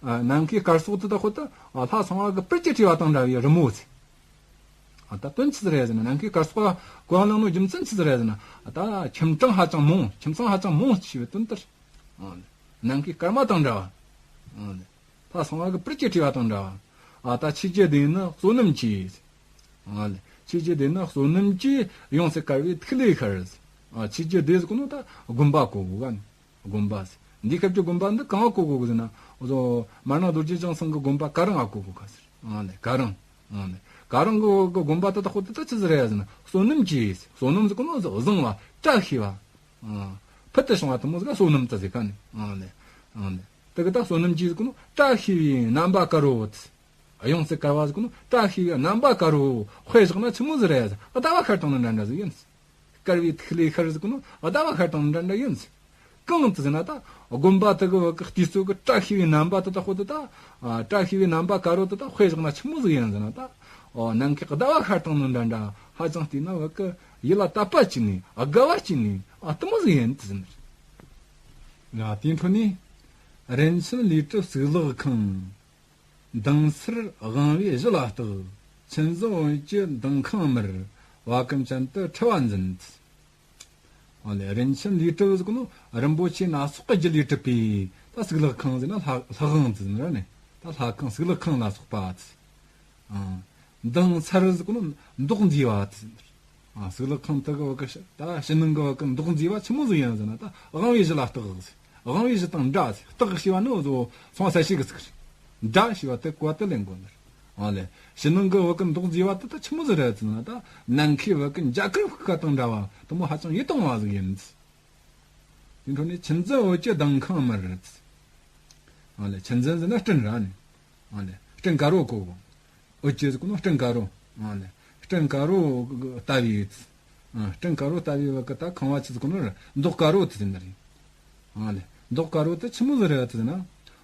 ཨ་ནམ་མཁའི་སྐར་ཚོགས་དེ་དག་ཁོ་ད་ལྷ་ཚངས་པ་གི་སྤུར་གྱིས་བྲིས་པ་དང་འདྲ་བའི་རི་མོ་ཟེར། ཨ་ད་དོན་ཆི་ཟིག་རེད་ཟེར་ན་ནམ་མཁའི་སྐར་ཚོགས་གོ་ཡང་ལེན་ནོ་རྒྱུ་མཚན་ཆི་ཟིག་རེད་ཟེར་ན། ཨ་ད་ཁྱིམ་གྲངས་ཧ་ཅང་མང་། ཁྱིམ་ཚང་ཧ་ཅང་མང་ཞེས་པའི་དོན་དེར། ཨ་ནམ་མཁའི་སྐར་མ་དང་འདྲ་བ། ཨ་ལྷ་ཚངས་པ་གི་སྤུར་གྱིས་བྲིས་པ་དང་འདྲ་བ། ཨ་ད་ཆོས་ཀྱི་སྡེ་ནི་བསོད་ནམས་ཀྱིས། ཨ་ལེ། ཆོས་ཀྱི་སྡེ་ནི་བསོད་ནམས་ཀྱིས་ཡོངས་སུ་དཀར་བའི་ཐིག་ལེ་ཤར། ཨ་ཆོས་ཀྱི་སྡེ་ཟེར་གོ་ནོ་ད་དགོན་པ་གོ་གོ་ག་ནི། དགོན་པ་ཟེར། འདི་སྐབས་ཀྱི་དགོན་པ་འདི་གང་གོ་གོ་གི་ཟེར་ན། འོ་ཟོ་མར་ནག་རྡོ་རྗེ་འཆང་ཚང་གི་དགོན་པ་ག་རང་ང་གོ་གོ་ག་ཟེར། ཨ་ལེ་ག་རང་། ཨ་ལེ་ག་རང་གི་གི་དགོན་པ་དེ་དག་ཁོ་དེ་ད་ཆི་ཟིག་རེད་ཟེར་ན་བསོད་ནམས་ཀྱིས། བསོད་ནམས་ཟེར་གོ་ནོ་བཟང་བ་བཀྲ་ཤིས་པ། ཨ་ཕུལ་དུ་བྱུང་བ་དེ་མོ་ཟིག་ག་བསོད་ནམས་ད་ཟེར་ག་ནི། ཨ་ལེ་ཨ་ལེ་དེ་གི་ད་བསོད་ནམས་ཀྱིས་ཟེར་གོ་ནོ་བཀྲ་ཤིས་པའི་རྣམ་པ་དཀར་བོ་དེ། ཡོངས་སུ་དཀར་བ་ཟེར་གོ་ནོ་བཀྲ་ཤིས་པའི་རྣམ་པ་དཀར་བོ་དཔེ་བཞག་ན་ཆི་མོ་ཟིག་རེད་ཟེར། ཟླ་བ་ཤར་བཏང་ནི་འདྲ་འདྲ་ཟིག་ཡིན། དཀར་བའི་ཐིག་ལེ་ཤར་ཟེར་གོ་ནོ་ཟླ་བ་ཤར་བཏང་ནི་འདྲ་འདྲ་ཡིན། གང་དུ་ཟེར་ན་ད་དགོན་པ་དེ་གི་བ་གི་དུས་ཚོད་གི་བཀྲ་ཤིས་པའི་རྣམ་པ་དེ་དག་ཁོ་དེ་ད། ཨ་བཀྲ་ཤིས་པའི་རྣམ་པ་དཀར་བོ་དེ་ད་དཔེ་བཞག་ན་ཆི་མོ་ཟིག་ཡིན་ཟེར་ན་ད། ཨོ་ནམ་མཁའི་ཟླ་བ་ཤར་བཏང་ནི་འདྲ་འདྲ་ཧ་ཅང་བལྟས་ན་བ་གི་ཡིད་ལ་དད་པ་སྐྱེས་ནི་དགའ་བ་སྐྱེས་ནི་ཨ་དེ་མོ་ཟིག་ཡིན་དུ་ཟེར་ནི། ང་དེའི་འཕྲོ་ནས་རིན་ཆེན་ལས་གྲུབ་གཙུག་ལག་ཁང་། མདངས་སེར་དབང་བོའི་གཞུ་ལ་བཏགས། ཆུ་འཛིན་འོད་ཀྱི་མདངས་ཁང་དམར། བ་གམ་ཅན་དུ་འཁྲི་བ་འཛིན། ཨོ་ལེ་རིན་ཆེན་ལས་གྲུབ་ཟེར་གོ་ནོ་རིན་པོ་ཆེ་སྣ་ཚོགས་ཀྱི་རྒྱུ་ལས་གྲུབ་པའི་ད་གཙུག་ལག་ཁང་ཟེར་ན་ལྷ་ལྷ་ཁང་ཟེར་ན་ནི་ད་ལྷ་ཁང་གཙུག་ལག་ཁང་ལ་སོགས་པ། ཨ་མདངས་སེར་ཟེར་གོ་ནོ་མདོག་མཛེས་པ་ཟེར། ཨ་གཙུག་ལག་ཁང་དེ་གི་བ་གི་ད་ཕྱི་ནང་གི་བ་གི་མདོག་མཛེས་པ་ཆི་མོ་ཟིག་ཡིན་ཟེར་ན་ད་དབང་བོའི་གཞུ་ལ་བཏགས་ཟེར། དབང་བོའི་གཞུ་དང་འདྲ་ཟེར། བཏགས་ཞེས་པ་ནི་འོ་ཟོ་ཚོང་ས་ཞིག་གི་ཚིག་རེད། འདྲ་ཞེས་པ་དེ་གོ་བ་དེ་ལེན་དགོས་ནི་རེད། ཨ་ལེ་ཕྱི་ནང་གི་བ་གི་མདོག་མཛེས་པ་དེ་ད་ཆི་མོ་ཟིག་རེད་ཟེར་ན་ད་ནམ་མཁའི་བ་གི་འཇའ་གུར་ཕུབ་ཁ་དང་འདྲ་བ་དེ་མོ་ཧ་ཅང་ཡིད་དུ་འོང་བ་ཟིག་ཡིན། དེ་འཕྲོ་ནས་ཆུ་འཛིན་འོད་ཀྱི་མདངས་ཁང་དམར། ཨ་ལེ་ཆུ་འཛིན་ཟེར་ན་སྤྲིན་ར་ནི། ཨ་ལེ་སྤྲིན་དཀར་བོ་གོ་གོ་འོད་ཀྱི་ཟེར་གོ་ནོ་སྤྲིན་དཀར་བོ། ཨ་ནི་སྤྲིན་དཀར་བོ་ལྟ་བུའི། ཨ་སྤྲིན་དཀར་བོ་ལྟ་བུའི་བ་གི་ད་ཁང་བ་ཆི་ཟེར་གོ་ནོ་རེད། མདོག་དཀར་བོ་དེ་ཟེར་ནི་རེད། ཨ་ནི་མདོག་དཀར་བོ་དེ་ཆི་མོ་ཟིག་རེད་ཟེར་ན།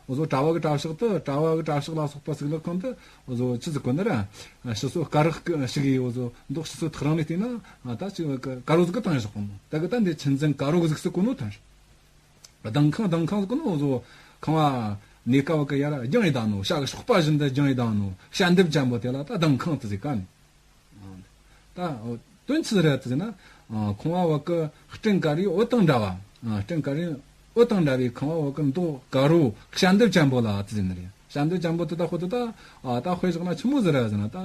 འོ་ཟོ་གྲྭ་བ་གི་གྲྭ་ཤག་ཏུ་གྲྭ་བ་གི་གྲྭ་ཤག་ལ་སོགས་པ་གཙུག་ལག་ཁང་དུ་འོ་ཟོ་ཆི་ཟེར་གོ་ནི་རེད། ཕྱི་སོ་དཀར་རག་གི་ཞིག་ཡིས་འོ་ཟོ་མདོག་ཕྱི་སོ་ཐག་རིང་ནས་བལྟས་ན་ད་ཅིག་བ་གི་དཀར་བོ་ཟིག་གི་བཏང་བཞག་གོ་ནོ། ད་གི་ད་འདི་ཆུ་འཛིན་དཀར་བོ་གཟུགས་སུ་གོ་ནོ་ཐང་རེད། མདངས་ཁང་མདངས་ཁང་ཟེར་གོ་ནོ་འོ་ཟོ་ཁང་བ་ནས་ཀ་བ་ཀ་ཡར་རྒྱང་ཡི་བཏང་ནོ། ཤ་གི་ཤོག་པ་བཞིན་དུ་རྒྱང་ཡི་བཏང་ནོ། ཤ་འདེབས་ཅན་པོ་དེ་ལ་ད་མདངས་ཁང་དུ་ཟེར་ག་ནི། ད་དོན་ཅི་རེད་ཟེར་ན། ཨ། ཁང་བ་བ་གི་སྤྲིན་དཀར་བའི་འོད་དང་འདྲ་བ། ཨ། སྤྲིན་དཀར་བའི་འོད་དང་འདྲ་བའི་ཁང་བ་བ་གི་མདོག་དཀར་བོ་ཞལ་འདེབས་ཅན་པོ་ལ་ཟེར་ནི་རེད། ཞལ་འདེབས་ཅན་པོ་དེ་ད་ཁོ་དེ་ད། ཨ། ད་དཔེ་བཞག་ན་ཆི་མོ་ཟིག་རེད་ཟེར་ན། ད་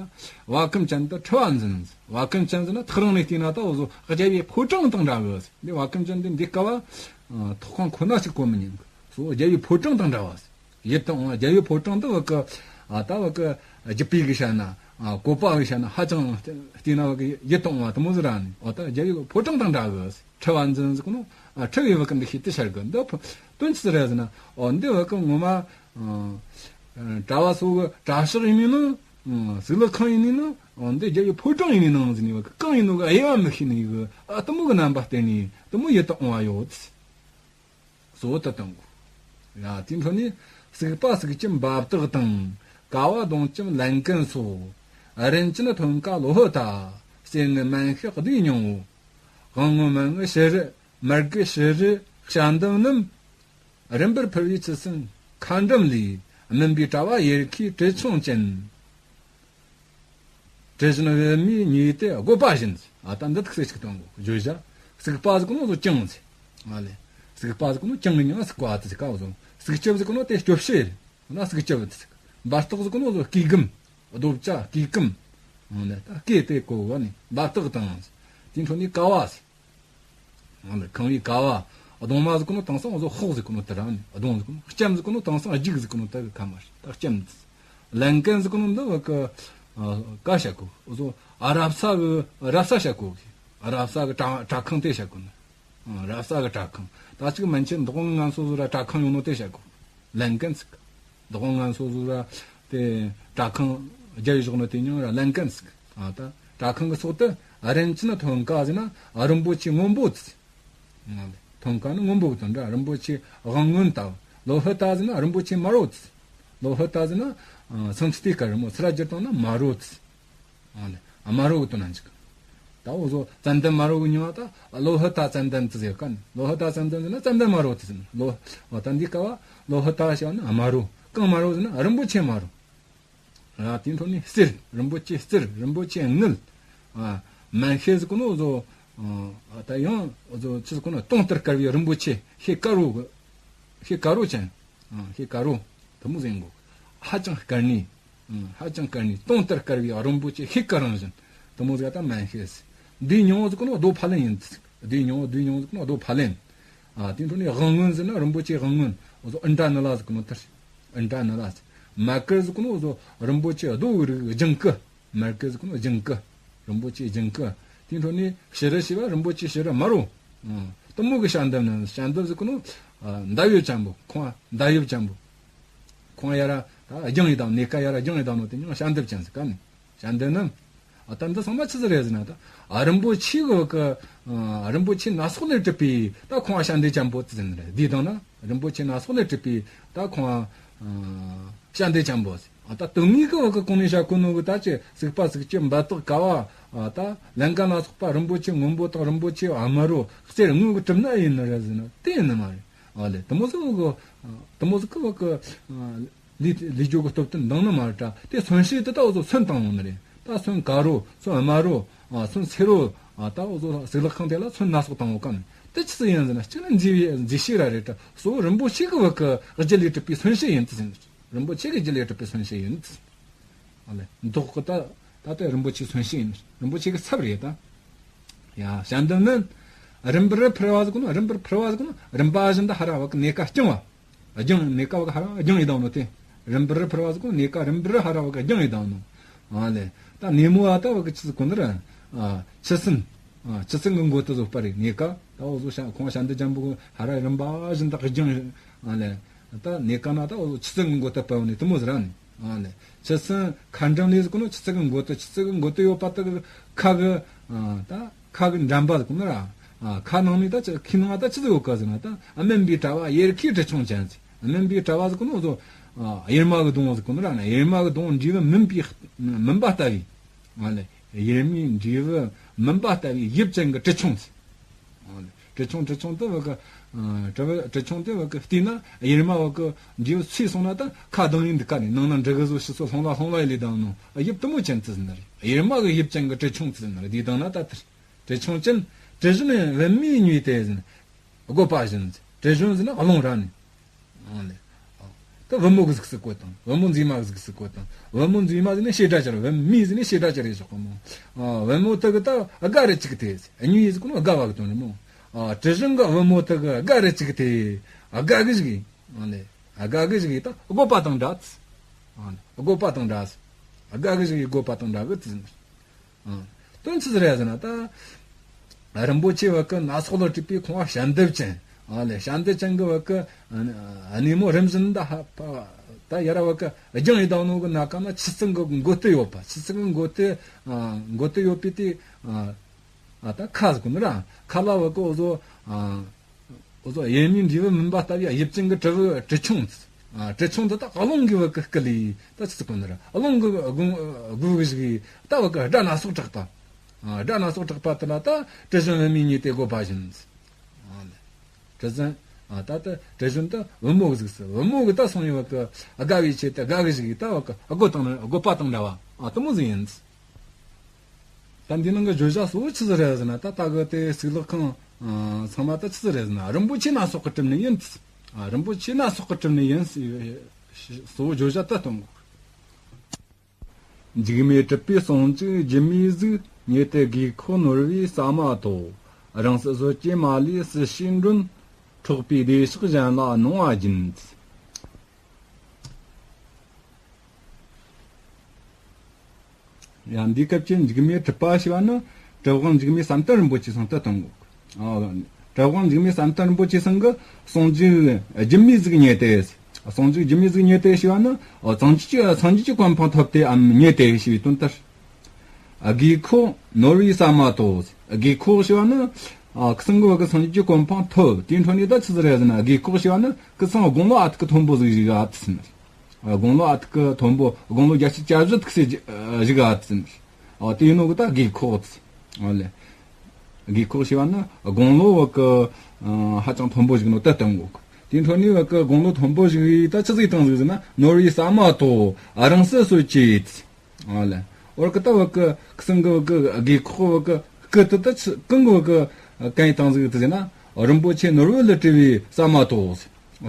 བ་གམ་ཅན་དུ་ཁྲི་བ་འཛིན། བ་གམ་ཅན་ཟེར་ན་ཐག་རིང་ནས་བལྟས་ན་ད་འོ་ཟོ་རྒྱལ་བའི་ཕོ་བྲང་དང་འདྲ་གི། འདི་བ་གམ་ཅན་དེ་འདི་ཀ་བ། ཨ། ཐོག་ཁང་ཁོ་ན་ཞིག་གོ་མི་ཉན་གི། སོ་རྒྱལ་བའི་ཕོ་བྲང་དང་འདྲ་བ། ཡིད་དུ་འོང་བ། རྒྱལ་བའི་ཕོ་བྲང་དུ་བ་གི། ཨ། ད་བ་གི་རྒྱུད་པའི་གི་བཤད་ན། ཨ། བཀོད་པ་གི་བཤད་ན་ཧ་ཅང་བལྟས་ན་བ་གི་ཡིད་དུ་འོང་བ་དེ་མོ་ཟིག་ར་ནི། འོ་ད་རྒྱལ་བའི་ཕོ་བྲང་དང་འདྲ་གི། ཁྲི་བ་འཛིན་ཟེར་གོ་ནོ། ཨ། ཁྲི་བའི་བ་གི་འདུ་ཤེས་དེ་ཤར་གི། འདི་ཕོ་དོན་ཅི་རེད་ཟེར་ན། འོ་འདི་བ་གི་ངོ་མ། ཨ། གྲྭ་བ་སོ་གི་གྲྭ་ཤག་ཡིན་ནི་ནང་། ཨ། གཙུག་ལག་ཁང་ཡིན་ནི་ནང་། འོ་འདི་རྒྱལ་བའི་ཕོ་བྲང་ཡིན་ནི་ནང་ཟེར་ནི་བ་གི་གང་ཡིན་ནོ་གི་དབྱེ་བ་མི་ཤེས་ནི་གི། ཨ། དེ་མོ་གི་རྣམ་པ་སྟེར་ནི་དེ་མོ་ཡིད་དུ་འོང་བ་ཡོད། གཙོ་བོ་དུ་བཏང་དགོས། ཡ། དེའི་འཕྲོ་ནས་སུག་པ་སུག་ལྕེ་འབབ་སྟེགས་དང་། ཀ་བ་གདོང་ལྕེ་ལན་ཀན་སོགས། རིན་ཅན་ཐོན་ཀ་ལོ་ཧོ་ཏ། གསེར་དངུལ་སྨན་ཤ་བསྡུས་མྱོང་བོ། དབང་དངུལ་མན་དངུལ་བྱུ་རུ། མར་གད་བྱུ་རུ་ཞལ་འདེབས་རྣམས། རིམ་པར་ཕུལ་བའི་ཚུལ་གསུམ་ཁ་འགྲམ་ལས། སྨིན་པའི་དྲ་བ་ཡལ་གའི་དྲིལ་ཆུང་ཅན། དྲི་བཞིན་འོད་མའི་ཉི་འོད་དེ་དགོད་པ་བཞིན། ཨ། ད་འདི་ཐུག་སེ་ཅིག་གཏོང་དགོས། བརྗོད་བྱ། སུག་པ་ཟེར་གོ་ནོ་ཟོ་ཅང་ཟེར། ཨ་ལེ། སུག་པ་ཟེར་གོ་ནོ་ཅང་གི་མྱིང་སུག་པ་ཟེར་ག་ཟོ། སུག་ལྕེ་ཟེར་གོ་ནོ་དེ་སྐྱོབ་བྱེད་ན་སུག་ལྕེ་ཟེར། འབབ་སྟེགས་ཟེར་གོ་ནོ་ཟོ་སྐེ་སྒམ། རྡོ་བཅའ་སྐེ་སྒམ། ཨ་ལེ། ད་སྐེ་དེ་གོ་བ་ནི་འབབ་སྟེགས་དང་། དེའི་འཕྲོ་ནས་ཀ་བ་ཟེར། ཨ་ནི་ཁང་བའི་ཀ་བ། གདུང་མ་ཟེར་གོ་ནོ་དེང་སང་འོ་ཟོ་ཧོག་ཟེར་གོ་ནོ་དེ་ར་ནི་གདུང་ཟེར་གོ་ནོ། ལྕམ་ཟེར་གོ་ནོ་དེང་སང་རྒྱུག་ཟེར་གོ་ནོ་དེ་གི་ཁ་མ་རེད། ད་ལྕམ་ཟེར། ལན་ཀན་ཟེར་གོ་ནོ་འདི་བ་གི། ཨ། ཀ་བྱ་གོ། འོ་ཟོ། ཨ། རབ་གསལ་གི་རབ་གསལ་བྱ་གོ་གི། རབ་གསལ་གི་གྲྭ་གྲྭ་ཁང་དེ་བྱ་གོ་ནི། ཨ། རབ་གསལ་གི་གྲྭ་ཁང་། ད་ཅིག་མན་ཆད་འདུ་ཁང་ངན་སོ་ཟོ་ར་གྲྭ་ཁང་ཡོང་ནོ་དེ་བྱ་གོ། ལན་ཀན་ཟེར་གི། འདུ་ཁང་ངན་སོ་ཟོ་ར་དེ་གྲྭ་ཁང་རྒྱ་ཡི་ཞོག་ནོ་དེ་མྱིང་ར་ལན་ཀན་ཟེར་གི། ཨ། ད་གྲྭ་ཁང་གི་ཚོགས་དུ་རིན་ཅན་ཐོན་ཀ་ཟེར་ན་རིན་པོ་ཆེ་སྔོན་པོ་ཟེར། ཐོན་ཀ་ནི་སྔོན་པོ་གི་དོན་འདྲ། རིན་པོ་ཆེ་དབང་སྔོན་ལྟ་བུ། ལོ་ཧི་ཏ་ཟེར་ན་རིན་པོ་ཆེ་དམར་བོ་ཟེར། ལོ་ཧི་ཏ་ཟེར་ན། ཨ། སང་ཚིག་དེ་ཀ་རི་མོ་ཚུར་བསྒྱུར་བཏང་ན་དམར་བོ་ཟེར། ཨ་ནི་དམར་བོ་གི་དོན་ན་འཇུག་ད་འོ་ཟོ་ཙན་དན་དམར་བོ་གི་མྱིང་ང་ད་ལོ་ཧི་ཏ་ཙན་དན་ཟེར་ཟེར་ག་ནི། ལོ་ཧི་ཏ་ཙན་དན་ཟེར་ན་ཙན་དན་དམར་བོ་ཟེར་ཟེར་ན། ལོ། འོ་ད་འདི་ཀ་བ་ལོ་ཧི་ཏ་ཞེས་ནི་དམར་བོ། གང་དམར་བོ་ཟེར་ན་རིན་པོ་ཆེ་དམར་བོ། ཨ། དེའི་འཕྲོ་ནས་གསེར། རིན་པོ་ཆེ་གསེར། རིན་པོ་ཆེ་དངུལ། ཨ། སྨན་ཤེལ་ཟེར་གོ་ནོ་འོ་ཟོ། ཨ། ད་ཡང་འོ་ཟོ་ཆི་ཟེར་གོ་ནོ། དུང་ལྟར་དཀར་བའི་རིན་པོ་ཆེ་ཤེལ་དཀར་བོ་གི། ཤེལ་དཀར་བོ་ཅན། ཨ། ཤེལ་དཀར་བོ། དེ་མོ་ཟེར་གོ། ཧ་ཅང་དཀར་ནི། ཨ། ཧ་ཅང་དཀར་ནི་དུང་ལྟར་དཀར་བའི་རིན་པོ་ཆེ་ཤེལ་དཀར་རང་བཞིན། དེ་མོ་ཟེར་ད་སྨན་ཤེལ་ཟེར། བསྡུས་མྱོང་བོ་ཟེར་གོ་ནོ་རྡོ་ཕ་ལན་ཡིན། བསྡུས་མྱོང་བོ། བསྡུས་མྱོང་བོ་ཟེར་གོ་ནོ་རྡོ་ཕ་ལན། ཨ། དེའི་འཕྲོ་ནས་དབང་སྔོན་ཟེར་ན་རིན་པོ་ཆེ་དབང་སྔོན། འོ་ཟོ་ཨིནྡྲ་ནཱི་ལ་ཟེར་གོ་ནོ་དེ་རེད། ཨིནྡྲ་ནཱི་ལ་ཟེར། མར་གད་ཟེར་གོ་ནོ་འོ་ཟོ་རིན་པོ་ཆེ་རྡོ་གི་རིགས་ལྗང་ཁུ། མར་གད་ཟེར་གོ་ནོ་ལྗང་ཁུ། རིན་པོ་ཆེ་ལྗང་ཁུ། དེའི་འཕྲོ་ནས་བྱུ་རུ་ཞེས་པ་རིན་པོ་ཆེ་བྱུ་རུ་དམར་བོ། ཨ། དེ་མོ་གི་ཞལ་འདེབས་ནི། ཞལ་འདེབས་ཟེར་གོ་ནོ། ཨ། མདའ་ཡབ་ཅན་པོ། ཁོང་མདའ་ཡབ་ཅན་པོ། ཁོང་ཡ་ར་ད་རྒྱང་ཡི་དང་། སྣེ་ཀ་ཡ་ར་རྒྱང་ཡི་དང་ནོ་དེ་མྱིང་ཞལ་འདེབས་ཅན་ཟེར་ག་ནི། ཞལ་འདེབས་ནི། ཨ། ད་འདི་ཚང་མ་ཆི་ཟིག་རེད་ཟེར་ན་ད། ཨ། རིན་པོ་ཆེ་གི་བ་གི། ཨ། རིན་པོ་ཆེ་སྣ་ཚོགས་ལས་གྲུབ་པའི་ད་ཁོང་བ་ཞལ་འདེབས་ཅན་པོ་ཟེར་ནི་རེད། འདི་དང་ན་རིན་པོ་ཆེ་སྣ་ཚོགས་ལས་གྲུབ་པའི་ད་ཁོང་བ། ཨ། ཞལ་འདེབས་ཅན་པོ་ཟེར། ཨ། ད་དུ་མའི་གི་བ་གི་གོང་ནས་བཤད་གོ་ནོ་གི་ད་ཅི་སུག་པ་སུག་ལྕེ་འབབ་སྟེགས་ཀ་བ། ཨ། ད་ལན་ཀན་ལ་སོགས་པ་རིན་པོ་ཆེ་སྔོན་པོ་དག་རིན་པོ་ཆེ་དམར་རོ་གསེར་དངུལ་གི་གྲུབ་ན་ཡིན་ནི་རེད་ཟེར་ན་དེ་ཡིན་ནི་མ་རེད། ཨ་ལེ། དེ་མོ་ཟིག་གི། དེ་མོ་ཟིག་གི་བ་གི། ཨ། ལས་ལས་སྦྱོར་གྱི་སྟོབས་དེ་འདང་ནི་མ་རེད་དྲ། དེ་མཚོན་བྱེད་དེ་ད་འོ་ཟོ་མཚོན་བཏང་ཡོང་ནི་རེད། ད་མཚོན་དཀར་རོ། མཚོན་དམར་རོ། ཨ། མཚོན་སེར་རོ། ཨ། ད་འོ་ཟོ་གཙུག་ལག་ཁང་དེ་ལ་མཚོན་སྣ་ཚོགས་བཏང་ཡོད་ག་ནི། དེ་ཆི་ཟིག་ཡིན་ཟེར་ན། གཅིག་ནི་མཛེས་པའི་མཛེས་བྱེད་ར་རེད་དྲ། གཙོ་བོ་རིན་པོ་ཆེ་གི་བ་གི་རྒྱུ་ལས་གྲུབ་པའི་མཚོན་བྱེད་ཡིན་ཟེར་ན། རིན་པོ་ཆེ་གི་རྒྱུ་ལས་གྲུབ་པའི་མཚོན་བྱེད་ཡིན་ཟེར། ཨ་ལེ། མདོག་གི་ད་ད་ལྟ་རིན་པོ་ཆེའི་མཚོན་བྱེད་ཡིན། རིན་པོ་ཆེ་གི་ཚབ་རེད་ད། ཡ། ཞལ་འདེབས་ནི། རིམ་པར་ཕུལ་བ་ཟེར་གོ་ནོ། རིམ་པར་ཕུལ་བ་ཟེར་གོ་ནོ་རིམ་པ་བཞིན་དུ་ཧ་ར་བ་གི་སྣེ་ཀ་རྐྱང་བ། རྒྱང་། སྣེ་ཀ་བ་གི་ཧ་ར་རྒྱང་ཡི་དང་ནོ་དེ། རིམ་པར་ཕུལ་བ་ཟེར་གོ་ནོ་སྣེ་ཀ་རིམ་པར་ཧ་ར་བ་གི་རྒྱང་ཡི་དང་ནོ། ཨ་ལེ། ད་སྣེ་མོ་བ་ད་བ་གི་ཆི་ཟེར་གོ་ནི་ར། ཨ། ཆུ་སྲིན། ཨ། ཆུ་སྲིན་གི་མགོ་དེ་བཟོ་བ་རེད། སྣེ་ཀ་ད་འོ་ཟོ་ཤ་ཁོང་ཞལ་འདེབས་ཅན་པོ་གི་ཧ་ར་རིམ་པ་བཞིན་དུ་རྒྱང་། ཨ་ལེ། ད་སྣེ་ཀ་ན་ད་འོ་ཆུ་སྲིན་གི་མགོ་དེ་བབས་ནས་དེ་མོ་ཟེར་ར་ནི། ཨ་ལེ། ཆུ་སྲིན་ཁ་འགྲམ་ལས་ཟེར་གོ་ནོ་ཆུ་སྲིན་གི་མགོ་དེ། ཆུ་སྲིན་གི་མགོ་དེ་ཡོད་པ་དེ་གི་ཁ་གི། ཨ། ད་ཁ་གི་འགྲམ་པ་ཟེར་གོ་ནི་ར། ཨ། ཁ་ནང་ནས་ད་ཅི། ཁའི་ནང་ད་ཅི་ཟིག་ཡོད་ག་ཟེར་ན། ད་སྨིན་པའི་དྲ་བ་ཡལ་གའི་དྲིལ་ཆུང་ཅན་ཟེར། སྨིན་པའི་དྲ་བ་ཟེར་གོ་ནོ་ཟོ། ཨ། གཡེར་མ་གི་སྡོང་ཟེར་གོ་ནི་ར་ན། གཡེར་མ་གི་སྡོང་འབྲས་བུ་སྨིན་པའི། སྨིན་པ་ལྟ་བུའི། ཨ་ལེ། གཡེར་མའི་འབྲས་བུ་སྨིན་པ་ལྟ་བུའི་དབྱིབས་ཅན་གྱི་དྲིལ་ཆུང་ཟེར། ཨ་ལེ། དྲིལ་ཆུང་དྲིལ་ཆུང་དེ་བ་གི། ཨ། གྲི་བུ་གྲི་ཆུང་དེ་བ་གི་བལྟས་ན་གཡེར་མ་བ་གི་འདྲེ་བོ་ཚོས་སོང་ན་ད་ཁ་གདངས་ཡིན་འདུག་ག་ནས། ནང་ན་འབྲི་གུ་བཟོ་ཤི་སོ་ལྷུང་ལ་ལྷུང་ལ་ཡི་ལས་དང་ནོ། ཨ། དབྱིབས་དུ་མོ་ཅན་ཙི་ཟིན་ནི་རེད། གཡེར་མ་གི་དབྱིབས་ཅན་གི་གྲི་ཆུང་ཙི་ཟིན་ནི་རེད། དེའི་དང་ན་ད་དེར་གྲི་ཆུང་ཅན། དྲི་བཞོན་བུད་མེད་ཉོས་ཏེ་ཟིན། དགོད་པ་བཞིན། དྲི་བཞོན་ཟིན་ན་རླུང་ར་ནི། ཨང་ལེ། ད་བུ་མོ་གི་གཟུགས་སུ་བཀོད་དང་། བུ་མོ་མཛེས་མ་གི་གཟུགས་སུ་བཀོད་དང་། བུ་མོ་མཛེས་མ་ཟིན་ན་བྱེད་སྒྲ་ཅན། བུད་མེད་ཟིན་ན་བྱེད་སྒྲ་ཅན་རེད་ཞོག་གི་མོ། ཨ། བུ་མོ་དག་གི་ད་དགའ་རུ་བཅུག་སྟེ། ཉོས་ཟེར་གོ་ནོ་དགའ་བ་གི་དོན་རེད་མོ། ཨ། དྲི་བཞོན་གི་བུ་མོ་དག་གི་དགའ་རུ་བཅུག་སྟེ། དགའ་གི་བཅུག་གི། ཨང་ལེ། དགའ་གི་བཅུག་གི་ད་དགོད་པ་དང་འདྲ་ཙི། ཨང་ལེ། དགོད་པ་དང་འདྲ་ཙི། དགའ་གི་བཅུག་གི་དགོད་པ་དང་འདྲ་གི་ཙི་ཟིན། ཨང་། དོན་ཅི་ཟིག་རེད་ཟེར་ན་ད། རིན་པོ་ཆེ་བ་གི་སྣ་ཚོགས་ལ་སྤྲས་པའི་ཁང་བ་ཞལ་འདེབས་ཅན། ཨ་ལེ། ཞལ་འདེབས་ཅན་གི་བ་གི་སྣེ་མོ་རིམ་བཞིན་ད་ཧ་པ་ད་ཡར་བ་གི་རྒྱང་ཡི་དང་ནོ་གི་ན་ག་ན་ཆུ་ཚན་གི་མགོ་སྟོད་ཡོད་པ། ཆུ་ཚན་གི་མགོ་སྟོད། ཨ། མགོ་སྟོད་ཡོད་པའི་དེ། ཨ། ད་ཁ་ཟེར་གོ་ནི་ར། ཁ་ལ་བ་གི་འོ་ཟོ། ཨ། འོ་ཟོ་གཡེར་མའི་འབྲས་བུ་མུན་པ་ལྟ་བུའི་དབྱིབས་ཅན་གྱི་གྲི་བུ་གྲི་ཆུང་། ཨ། གྲི་ཆུང་འདི་དག་རླུང་གི་བུ་གི་སྐུ་ལས་ད་ཆི་ཟེར་གོ་ནི་ར། རླུང་གི་སྒུག་སྒུག་གི་ཞིག་ད་བུ་གི་སྒྲ་སྣ་ཚོགས་གྲགས་པ། ཨ། སྒྲ་སྣ་ཚོགས་གྲགས་པ་དེ་ལ་ད་དྲི་བཞོན་བུད་མེད་ཉོས་ཏེ་དགོད་པ་བཞིན། ཨ་ལེ། དྲི་བཞོན། ཨ། ད་ད་དྲི་བཞོན་ད་བུ་མོ་གི་གཟུགས་སུ། བུ་མོ་གི་ད་སོང་ཡི་བུ་གི་དགའ་བའི་ཆེད་དུ་དགའ་གི་ཞིག་ད་བུ་གི་དགོད་དང་དགོད་པ་དང་འདྲ་བ། ཨ། དེ་མོ་ཟིག་ཡིན། ད་འདི་ནང་གི་བརྗོད་བྱ་གཙོ་བོ་ཆི་ཟིག་རེད་ཟེར་ན། ད་ལྟ་གི་དེ་གཙུག་ལག་ཁང་། ཨ། ཚང་མ་ད་ཆི་ཟིག་རེད་ཟེར་ན། རིན་པོ་ཆེ་སྣ་ཚོགས་ཀྱིས་གྲུབ་ནི་ཡིན། ཨ། རིན་པོ་ཆེ་སྣ་ཚོགས་ཀྱིས་གྲུབ་ནི་ཡིན་ཟེར་བའི་གཙོ་བོ་བརྗོད་བྱ་ད་སྟོན་གོ། འཇིགས་མེད་གྲུབ་པའི་ཟུང་འཇུག་སྒྱུ་མའི་གཟུགས། ཉེ་དུ་དགོས་མཁོ་ནོར་བུའི་ཟ་མ་ཐོབ། རང་སྲིད་གསོད་ཀྱི་མ་ལུས་སྲི་ཞུའི་མགྲོན། འཕྲོག་པའི་བདེ་གཤེགས་གཞན་ལ་གནང་བ་སྦྱིན། ཡང་འདིའི་སྐབས་ཀྱི་འཇིགས་མེད་གྲུབ་པ་ཞེས་པ་ནི་གྲུབ་དབང་འཇིགས་མེད་བསམ་གཏན་རིན་པོ་ཆེ་ཚང་དུ་གཏོང་དགོས། ཨ། གྲུབ་དབང་འཇིགས་མེད་བསམ་གཏན་རིན་པོ་ཆེ་ཚང་གི་ཟུང་འཇུག་སྒྱུ་མའི་གཟུགས་ཉེ་དུ། ཟུང་འཇུག་སྒྱུ་མའི་གཟུགས་ཉེ་དུ་ཞེས་པ་ནི་སངས་རྒྱས་ཀྱི་སངས་རྒྱས་ཀྱི་གོ་འཕང་ཐོབ་སྟེའམ་ཉེ་དུ་ཞེས་པའི་དོན་ལྟར། དགོས་མཁོ་ནོར་བུའི་ཟ་མ་ཐོབ། དགོས་མཁོ་ཞེས་པ་ནི། ཨ། ཁུ་སང་གི་བ་གི་སངས་རྒྱས་ཀྱི་གོ་འཕང་ཐོབ། དེའི་འཕྲོ་ནས་ད་ཆི་ཟིག་རེད་ཟེར་ན། དགོས་མཁོ་ཞེས་པ་ནི་ཁུ་སང་དགུང་ལོ་ཨ་ཐུར་གི་མཐོན་པོ་ཟིག་བཞུགས་ག་ཟེར་ནི། ཨ། དགུང་ལོ་ཨ་ཐུར་གི་མཐོན་པོ། དགུང་ལོ་བརྒྱད་ཅུ་གྱ་བཞི་ཐུག་སེ་བཞུགས་ག་ཟེར་ནི། ཨ། དེ་ཡིན་ནོ་གི་ད་དགོས་མཁོ་ཟེར། ཨ་ལེ། དགོས་མཁོ་ཞེས་པ་ནི་དགུང་ལོ་བ་གི། ཨ། ཧ་ཅང་མཐོན་པོ་བཞུགས་ནོ་ད་སྟོན་གོ། དེའི་འཕྲོ་ནས་བ་གི་དགུང་ལོ་མཐོན་པོ་བཞུགས་ཡི་ད་ཆི་ཟིག་བཏང་ཟིག་ཟེར་ན། ནོར་བུའི་ཟ་མ་ཐོབ། རང་སྲིད་གསོད་ཀྱི། ཨ་ལེ། འོར་གི་ད་བ་གི་ཁུ་སང་གི་བ་གི་དགོས་མཁོ་བ་གི་སྐུ་དེ་ད་ཆི་གང་གི་བ་གི་གན་ཡི་བཏང་ཟིག་དེ་ཟེར་ན། རིན་པོ་ཆེ་ནོར་བུ་ལས་གྲུབ་པའི་ཟ་མ་ཐོབ།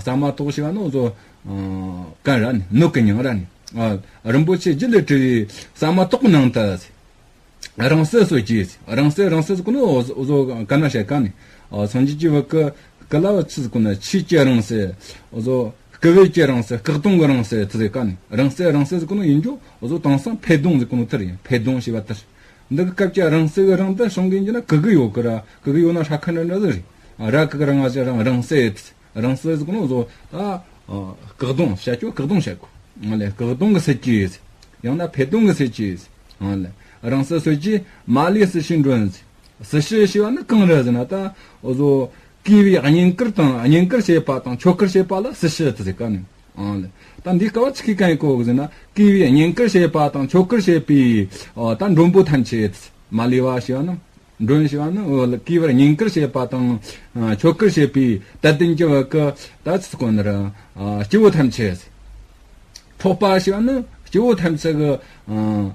ཟ་མ་ཐོབ་ཞེས་པ་ནི་འོ་ཟོ། ཨ། གན་ར་ནི། ནོར་གི་མྱིང་ར་ནི། ཨ། རིན་པོ་ཆེ་རྒྱུ་ལས་གྲུབ་པའི་ཟ་མ་ཐོབ་གི་ནང་དུ། རང་སྲིད་གསོད་ཀྱི། རང་སྲིད་རང་སྲིད་ཟེར་གོ་ནོ་འོ་ཟོ་གན་ན་བཤད་ག་ནི། ཨ། སངས་རྒྱས་ཀྱི་བ་གི་སྐུ་ལ་བ་ཆི་ཟེར་གོ་ན། ཆོས་ཀྱི་རང་སྲིད། འོ་ཟོ། སྐུ་བེད་ཀྱི་རང་སྲིད། སྐུ་གདུང་གི་རང་སྲིད་དེ་ཟེར་ག་ནི། རང་སྲིད་རང་སྲིད་ཟེར་གོ་ནོ་ཡིན་རྒྱུ་འོ་ཟོ་དེང་སང་འཕེལ་གདུང་ཟེར་གོ་ནོ་དེ་རེད། འཕེལ་གདུང་ཞེས་པ་དེ་རེད། འདི་གི་སྐབས་ཀྱི་རང་སྲིད་གི་རང་དེ་སྲུང་གིན་གྱི་ན་གི་གུ་ཡོད་གི་ར། གི་གུ་ཡོད་ན་ཧྲ་ཁ་འདྲ་འདྲ་ཟིག་རེད། ཨ། ར་གི་གུ་ར་ང་ཞ་རང་། རང་སྲིད། རང་སྲིད་ཟེར་གོ་ནོ་འོ་ཟོ་ད། ཨ། སྐུ་གདུང་བཤད་རྒྱུ་སྐུ་གདུང་བཤད་གོ། ཨ་ལེ། སྐུ་གདུང་གི་སྲིད་ཀྱི། ཡང་ན་འཕེལ་གདུང་གི་སྲིད་ཀྱི། ཨ་ལེ། རང་སྲིད་གསོད་ཀྱི་མ་ལུས་སྲི་ཞུའི་མགྲོན། སྲི་ཞུ་ཞེས་པ་ནི་གང་རེད་ཟེར་ན། ད་འོ་ཟོ་གུས་པའི་བསྙེན་བཀུར་དང་། བསྙེན་བཀུར་བྱེད་པ་དང་ཆོས་བཀུར་བྱེད་པ་ལ་སྲི་ཞུ་དེ་ཟེར་ག་ནི། ཨ་ལེ། ད་འདིའི་སྐབས་ཆི་གི་གན་ཡི་གོ་གི་ཟེར་ན། གུས་པའི་བསྙེན་བཀུར་བྱེད་པ་དང་ཆོས་བཀུར་བྱེད་པའི། ཨ། ད་མགྲོན་པོ་ཐམས་ཅད། མ་ལུས་པ་ཞེས་པ་ནི། མགྲོན་ཞེས་པ་ནི་འོ་ལེ། གུས་པར་བསྙེན་བཀུར་བྱེད་པ་དང་། ཨ། ཆོས་བཀུར་བྱེད་པའི་དད་ལྡན་གྱི་བ་གི་ད་ཆི་ཟེར་གོ་ནི་ར། ཨ། སྐྱེ་བོ་ཐམས་ཅད། འཕྲོག་པ་ཞེས་པ་ནི་སྐྱེ་བོ་ཐམས་ཅད་ཀྱི། ཨ།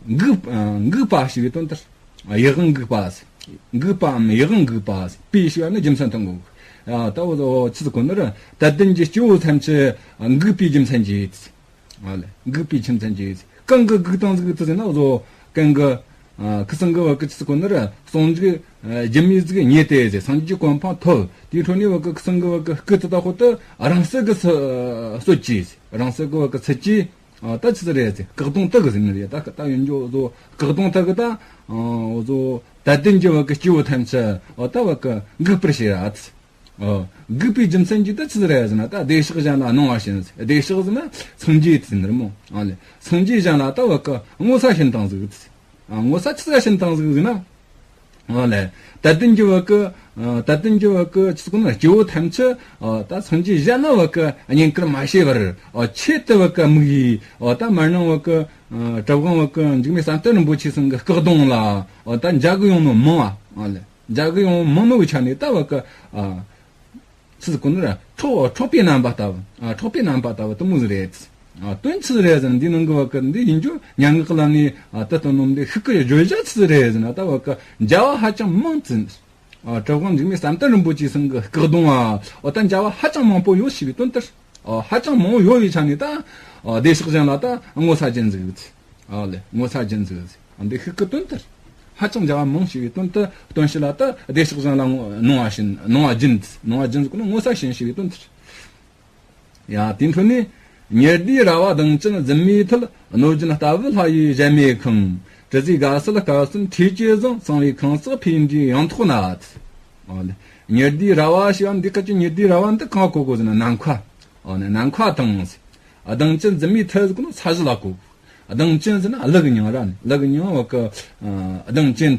འགུགས། ཨ། འགུགས་པ་ཞེས་པའི་དོན་ལྟར། ཡིད་དབང་འགུགས་པ། འགུགས་པའམ་ཡིད་དབང་འགུགས་པ། པའི་ཞེས་པ་ནི་རྒྱུ་མཚན་སྟོན་གོ། ཨ། ད་འོ་ཆི་ཟེར་གོ་ནི་ར། དད་ལྡན་གྱི་སྐྱེ་བོ་ཐམས་ཅད་འགུགས་པའི་རྒྱུ་མཚན་གྱིས། ཨ་ལེ། འགུགས་པའི་རྒྱུ་མཚན་གྱིས། གང་གིས་འགུགས་བཏང་ཟིག་དེ་ཟེར་ན། འོ་ཟོ་གན་གི། ཨ། ཁུ་སང་གི་བ་གི་ཆི་ཟེར་གོ་ནི་ར། ཟུང་འཇུག་ཨ། སྒྱུ་མའི་གཟུགས་ཉེ་དུ་ཟེར། སངས་རྒྱས་ཀྱི་གོ་འཕང་ཐོབ། དེའི་འཕྲོ་ནས་བ་གི་ཁུ་སང་གི་བ་གི་སྐུ་དེ་ད་ཧོ་དེ་རང་སྲིད་གི་སྲི། སྲོད་ཀྱི། རང་སྲིད་གི་བ་གི་སྲིད་ཀྱི། ཨ། ད་ཆི་ཟིག་རེད་ཟེར། སྐུ་གདུང་དེ་གིས་ཟེར་ནི་རེད། ད་ད་ཡིན་རྒྱུ་འོ་ཟོ་སྐུ་གདུང་དེ་གིས་ད། ཨ། འོ་ཟོ་དད་ལྡན་གྱི་བ་གི་སྐྱེ་བོ་ཐམས་ཅད། ཨ། ད་བ་གི་འགུགས་པར་བྱེད་ར། ཨོ། འགུགས་པའི་རྒྱུ་མཚན་གྱིས་ད་ཆི་ཟིག་རེད་ཟེར་ན། ད་བདེ་གཤེགས་གཞན་ལ་གནང་བ་བྱིན། བདེ་གཤེགས་ཟེར་ན་སངས་རྒྱས་དེ་ཟེར་ནི་རེད་མོ། ཨ་ལེ། སངས་རྒྱས་གཞན་ལ་ད་བ་གི་ངོ་ཚ་བྱིན་བཏང་ཟིག། ཨ། ངོ་ཚ་ཆི་ཟིག་བྱིན་བཏང་ཟིག་ཟེར་ན། ཨ་ལེ། དད་ལྡན་གྱི་བ་གི། ཨ། དད་ལྡན་གྱི་བ་གི་ཆི་ཟེར་ན་སྐྱེ་བོ་ཐམས་ཅད། ཨ། ད་སངས་རྒྱས་གཞན་ལ་བ་གི་བསྙེན་བཀུར་མ་བྱས་པར། ཨ། ཆེད་དུ་བ་གི་དམིགས་ཡུལ། ཨ། ད་མར་ནང་བ་གི། ཨ། གྲུབ་དབང་བ་གི་འཇིགས་མེད་བསམ་གཏན་རིན་པོ་ཆེ་ཚང་གི་སྐུ་གདུང་ལ། ཨ། ད་མཇལ་གི་ཡོང་ནོ་མང་བ། ཨ་ལེ། མཇལ་གི་ཡོང་མང་ནོ་གི་ཆ་ནས་ད་བ་གི། ཨ། ཆི་ཟིག་གོ་ནི་ར་འཕྲོག་འཕྲོག་པའི་རྣམ་པ་ལྟ་བུ། ཨ། འཕྲོག་པའི་རྣམ་པ་ལྟ་བུ་དེ་མོ་ཟིག་རེད། ཨ། དོན་ཆི་ཟིག་རེད་ཟེར་ན། འདི་ནང་གི་བ་གི་འདི་ཡིན་རྒྱུ་སྙན་ངག་གི་ལམ་ནས། ཨ། ད་དོན་ནོ་འདི་ཤུགས་ཀྱི་བརྗོད་བྱ་ཆི་ཟིག་རེད་ཟེར་ན། ད་བ་གི་མཇལ་བ་ཧ་ཅང་མང་ཙི། ཨ། གྲུབ་དབང་འཇིགས་མེད་བསམ་གཏན་རིན་པོ་ཆེ་ཚང་གི་སྐུ་གདུང་བ། ཨོ། ད་མཇལ་བ་ཧ་ཅང་མང་པོ་ཡོད་ཞེས་པའི་དོན་དེར། ཨོ། ཧ་ཅང་མང་པོ་ཡོད་པའི་ཆ་ནས་ད། ཨོ། བདེ་གཤེགས་གཞན་ལ་ད་ངོ་ཚ་སྦྱིན་ཟིག། ཨོ་ལེ། ངོ་ཚ་སྦྱིན་ཟིག། འདི་ཤུགས་ཀྱི་དོན་དེར། ཧ་ཅང་མཇལ་བ་མང་ཞེས་པའི་དོན་དུ། དོན་ཞིག་ལ་ད་བདེ་གཤེགས་གཞན་ལ་ངོ་། གནང་བ་བྱིན། གནང་བ་སྦྱིན། གནང་བ་སྦྱིན་ཟེར་གོ་ནོ་ངོ་ཚ་བྱིན་ཞེས་པའི་དོན་དེར། ཡ། དེའི་འཕྲོ་ནས། ཉི་ཟླའི་ར་བ་གདེངས་ཅན་འཛིན་མའི་མཐིལ། གནོད་སྦྱིན་ལྟ་བུ་ལྷ་ཡི་གཞལ་མེད་ཁང་། དྲི་ཟའི་དགའ་བསུ་སྐལ་གསུམ་ཁྲུས་ཀྱིས་བཟང་། གསང་བའི་ཁང་བརྩེགས་ཕས་འདྲིས་ཡང་ཐོག་ན། ཨོ་ལེ། ཉི་ཟླའི་ར་བ་ཞེས་པ་འདི་སྐད་ཀྱི་ཉི་ཟླའི་ར་བ་འདི་གང་གོ་དགོས་ཟེར་ན། ནམ་མཁའ། ཨོ་ནི་ནམ་མཁའ་དང་། གདེངས་ཅན་འཛིན་མའི་མཐིལ་ཟེར་གོ་ནོ་ས་གཞི་ལ་གོ། གདེངས་ཅན་ཟེར་ན་གླུ་གི་མྱིང་ར་ནི། གླུ་གི་མྱིང་བ་གི། ཨ། གདེངས་ཅན།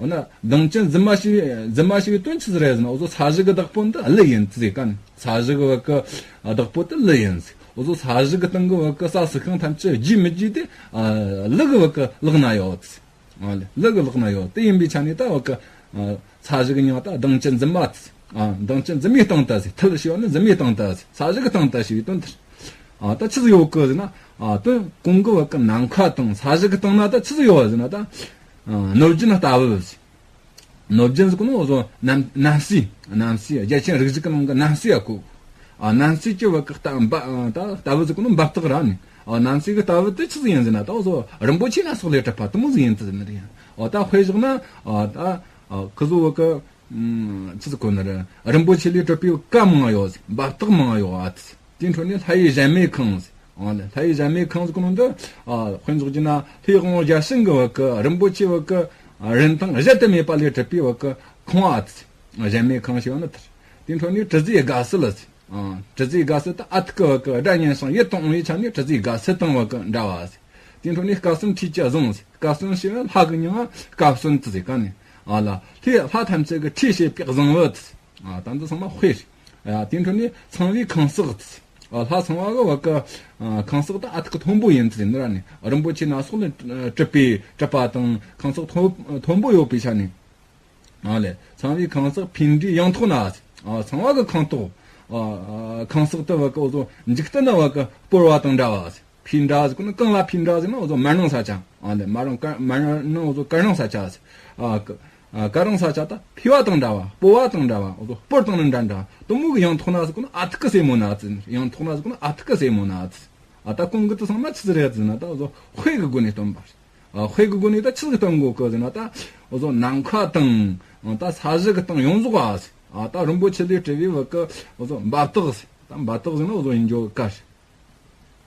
འོ་ན་གདེངས་ཅན་འཛིན་མ་ཞེས། འཛིན་མ་ཞེས་པའི་དོན་ཆི་ཟིག་རེད་ཟེར་ན། འོ་ཟོ་ས་གཞི་གི་བདག་པོ་འདི་གླུ་ཡིན་ཟེར་ག་ནི། ས་གཞི་གི་བ་གི་བདག་པོ་དེ་གླུ་ཡིན་ཟེར། འོ་ཟོ་ས་གཞི་གི་སྟེང་གི་བ་གི་ས་སུ་ཤིང་ཐམས་ཅད་རྒྱས་མི་རྒྱས་དེ། ཨ། གླུ་གི་བ་གི་ལག་ན་ཡོད་ཟེར། ཨ་ལེ། གླུ་གི་ལག་ན་ཡོད། དེ་ཡིན་པའི་ཆ་ནས་ད་བ་གི། ཨ། ས་གཞི་གི་མྱིང་ད་གདེངས་ཅན་འཛིན་མ་ཟེར། ཨ། གདེངས་ཅན་འཛིན་མའི་སྟེང་དུ་ཟེར། མཐིལ་ཞེས་པ་ནི་འཛིན་མའི་སྟེང་དུ་ཟེར། ས་གཞི་གི་སྟེང་དུ་ཞེས་པའི་དོན་དེར། ཨ། ད་ཆི་ཟིག་ཡོད་གི་ཟེར་ན། ཨ། དོན་གོང་གི་བ་གི་ནམ་མཁའ་དང་ས་གཞི་གི་སྟེང་ན་ད་ཆི་ཟིག་ཡོད་ཟེར་ན། ད། ཨ། གནོད་སྦྱིན་ལྟ་བུ་ཟེར། གནོད་སྦྱིན་ཟེར་གོ་ནོ་འོ་ཟོ་རྣམ། རྣམ་སྲས། རྣམ་སྲས། རྒྱལ་ཆེན་རིགས་བཞི་གི་ནང་གི་རྣམ་སྲས་ཡ་གོ། ཨ། རྣམ་སྲས་ཀྱི་བ་གི་ལྟ་བུ། ད་ལྟ་བུ་ཟེར་གོ་ནོ་འབབ་སྟེགས་ར་ནི། ཨ། རྣམ་སྲས་གི་ལྟ་བུ་དེ་ཆི་ཟིག་ཡིན་ཟེར་ན། ད་འོ་ཟོ་རིན་པོ་ཆེ་སྣ་ཚོགས་ལས་གྲུབ་པ་དེ་མོ་ཟིག་ཡིན་ཟེར་ནི་རེད། ཨོ། ད་དཔེ་བཞག་ན། ཨ། ད། ཨ། ཁི་ཟོ་བ་གི། ཨུམ། ཆི་ཟིག་གོ་ནི་རེད། རིན་པོ་ཆེ་ལས་གྲུབ་པའི་བ་གི་མང་ཡོད་ཟེར། འབབ་སྟེགས་མང་ཡོད་ཨ་ཟེར། དེའི་འཕྲོ་ནས་ལྷ་ཡི་གཞལ་མེད་ཁང་ཟེར། ཨོ་ལེ། ལྷ་ཡི་གཞལ་མེད་ཁང་ཟེར་གོ་ནོ་འདི། ཨ། དཔེ་འཇོག་རྒྱུ་ན་ལྷའི་དབང་བོ་བརྒྱ་བྱིན་གི་བ་གི་རིན་པོ་ཆེ་བ་གི། ཨ། རིན་ཐང་གཞལ་དུ་མེད་པ་ལས་གྲུབ་པའི་བ་གི་ཁང་བ་ཨ་ཟེར། གཞལ་མེད་ཁང་ཞེས་པ་ནི་དེར། དེའི་འཕྲོ་ནས་དྲི་ཟའི་དགའ་བསུ་ལ་ཟེར། ཨ། དྲི་ཟའི་དགའ་བསུ་དེ་ཨ་ཐུར་གི་བ་གི་སྒྲ་སྙན་ཞིང་ཡིད་དུ་འོང་བའི་ཆ་ནས་དྲི་ཟའི་དགའ་བསུ་དང་བ་གི་འདྲ་བ་ཟེར། དེའི་འཕྲོ་ནས་སྐལ་གསུམ་ཁྲུས་ཀྱིས་བཟང་ཟེར། སྐལ་གསུམ་ཞེས་པ་ལྷ་གི་མྱིང་ང་སྐལ་གསུམ་དུ་ཟེར་ག་ནི། ཨ་ལ། ལྷའི། ལྷ་ཐམས་ཅད་ཀྱི་ཁྲུས་བྱེད་པའི་གཟིངས་བུ་དེ། ཨ། ད་འདི་ཚང་མ་དཔེ་རེད། ཨ། དེའི་འཕྲོ་ནས་ཚངས་པའི་ཁང་བརྩེགས་དེ། ཨ། ལྷ་ཚངས་པ་གི་བ་གི། ཨ། ཁང་བརྩེགས་དེ་ཨ་ཐུར་གི་མཐོན་པོ་ཡིན་ཟེར་ནི་ར་ནི། རིན་པོ་ཆེ་སྣ་ཚོགས་ལས་གྲུབ་པའི། གྲུབ་པ་དང་ཁང་བརྩེགས་མཐོ། མཐོན་པོ་ཡོད་པའི་ཆ་ནས། ཨ་ལེ། ཚངས་པའི་ཁང་བརྩེགས་ཕས་འདྲིས་ཡང་ཐོག་ན་ཟེར། ཨ། ཚངས་པ་གི་ཁང་ཐོག། ཨ། ཁང་བརྩེགས་དེ་བ་གི་འོ་ཟོ་འཇིག་རྟེན་ན་བ་གི་སྤོར་བ་དང་འདྲ་བ་ཟེར། ཕས་འདྲ་ཟེར་གོ་ནི། གང་ལ་ཕས་འདྲ་ཟེར་ན། འོ་ཟོ་མ་རུངས་ས་ཆ། ཨ་ལེ། མ་རུངས་ཀ་མ་རུངས་འོ་ཟོ་ཀ་རུངས་ས་ཆ་ཟེར། ཨ། ཀ་ཨ། ཀ་རུངས་ས་ཆ་དེ་ཕས་པ་དང་འདྲ་བ། སྤོ་བ་དང་འདྲ་བ། འོ་ཟོ་སྤོར་དང་ནི་འདྲ་འདྲ། དེ་མོ་གི་ཡང་ཐོག་ན་ཟེར་གོ་ནི་ཨ་ཐུར་གི་སེ་མོ་ན་ཟེར། ཡང་ཐོག་ན་ཟེར་གོ་ནི་ཨ་ཐུར་གི་སེ་མོ་ན་ཟེར། ཨ། ད་གོང་གི་དེ་ཚང་མ་ཆི་ཟིག་རེད་ཟེར་ན། ད་འོ་ཟོ་དཔེ་གི་སྒོ་ནས་སྟོན་པ་རེད། ཨ། དཔེ་གི་སྒོ་ནས་ད་ཆི་ཟིག་སྟོན་དགོས་གི་ཟེར་ན། ད་འོ་ཟོ་ནམ་མཁའ་དང་། ཨ། ད་ས་གཞི་གི་སྟེང་ཡོངས་རྫོགས་ཨ་ཟེར། ཨ། ད་རིན་པོ་ཆེ་ལས་གྲུབ་པའི་བ་གི་འོ་ཟོ་འབབ་སྟེགས་ཟེར། ད་འབབ་སྟེགས་ཟེར་ན་འོ་ཟོ་ཡིན་རྒྱུ་གི་ཀ་རེད།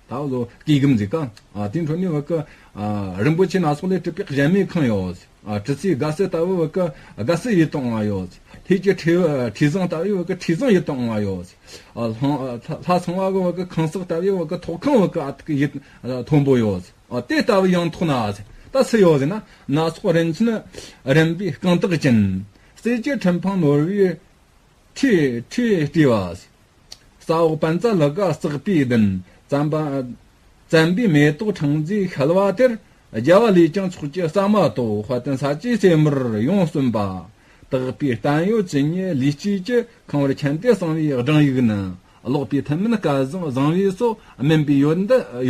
ད་འོ་ཟོ་སྐྱེ་སྒམ་ཟེར་ག། ཨ། དེའི་འཕྲོ་ནས་བ་གི། ཨ། རིན་པོ་ཆེ་སྣ་ཚོགས་ལས་གྲུབ་པའི་གཞལ་མེད་ཁང་ཡོད་ཟེར། ཨ། དྲི་ཟའི་དགའ་བསུ་ལྟ་བུ་བ་གི་དགའ་བསུ་ཡིད་དུ་འོང་བ་ཡོད་ཟེར། ལྷས་ཀྱི་ཁྲུས། ཁྲུས་གཟིངས་ལྟ་བུའི་བ་གི་ཁྲུས་གཟིངས་ཡིད་དུ་འོང་བ་ཡོད་ཟེར། ཨ། ལྷ། ལྷ་ཚངས་པ་གི་བ་གི་ཁང་བརྩེགས་ལྟ་བུའི་བ་གི་ཐོག་ཁང་བ་གི་ཨ་ཐུར་གི་ཡིད། ཨ། མཐོན་པོ་ཡོད་ཟེར། ཨ། དེ་ལྟ་བུ་ཡང་ཐོག་ན་ཟེར། ད་སུ་ཡོད་ཟེར་ན། སྣ་ཚོགས་རིན་ཆེན་རིམ་པའི་རྐང་བརྩེགས་ཅན། གསེར་གྱི་ཁྲི་འཕང་ནོར་བུའི་ཁྲི། ཁྲི་སྤྲས་པ། ས་འོག་པཉྩ་ལི་ཀ་བརྩེགས་པའི་གདན། བཙན་པ། བཙན་པོའི་མེ་ཏོག་ཕྲེང་མཛེས་ཤལ་བ་དེར། རྒྱལ་བ་ལས་ཀྱང་མཆོག་གྱུར་ཟ་མ་ཏོག། དཔལ་ལྡན་ས་སྐྱའི་སྲས་མོར་ཡོངས་གསན་པ། དག་པའི་བརྟན་གཡོ་ཇི་སྙེད་ལུས་སྤྱོད་ཀྱི། ཁང་བར་ཁྱམས་དེ་གསང་བའི་སྦྲང་ཡིག་ནི། ཀློག་པའི་ཐུན་མིན་སྐལ་བཟང་བཟང་པོའི་སོ། སྨིན་པའི་ཡོན་ཏན་ཡོན།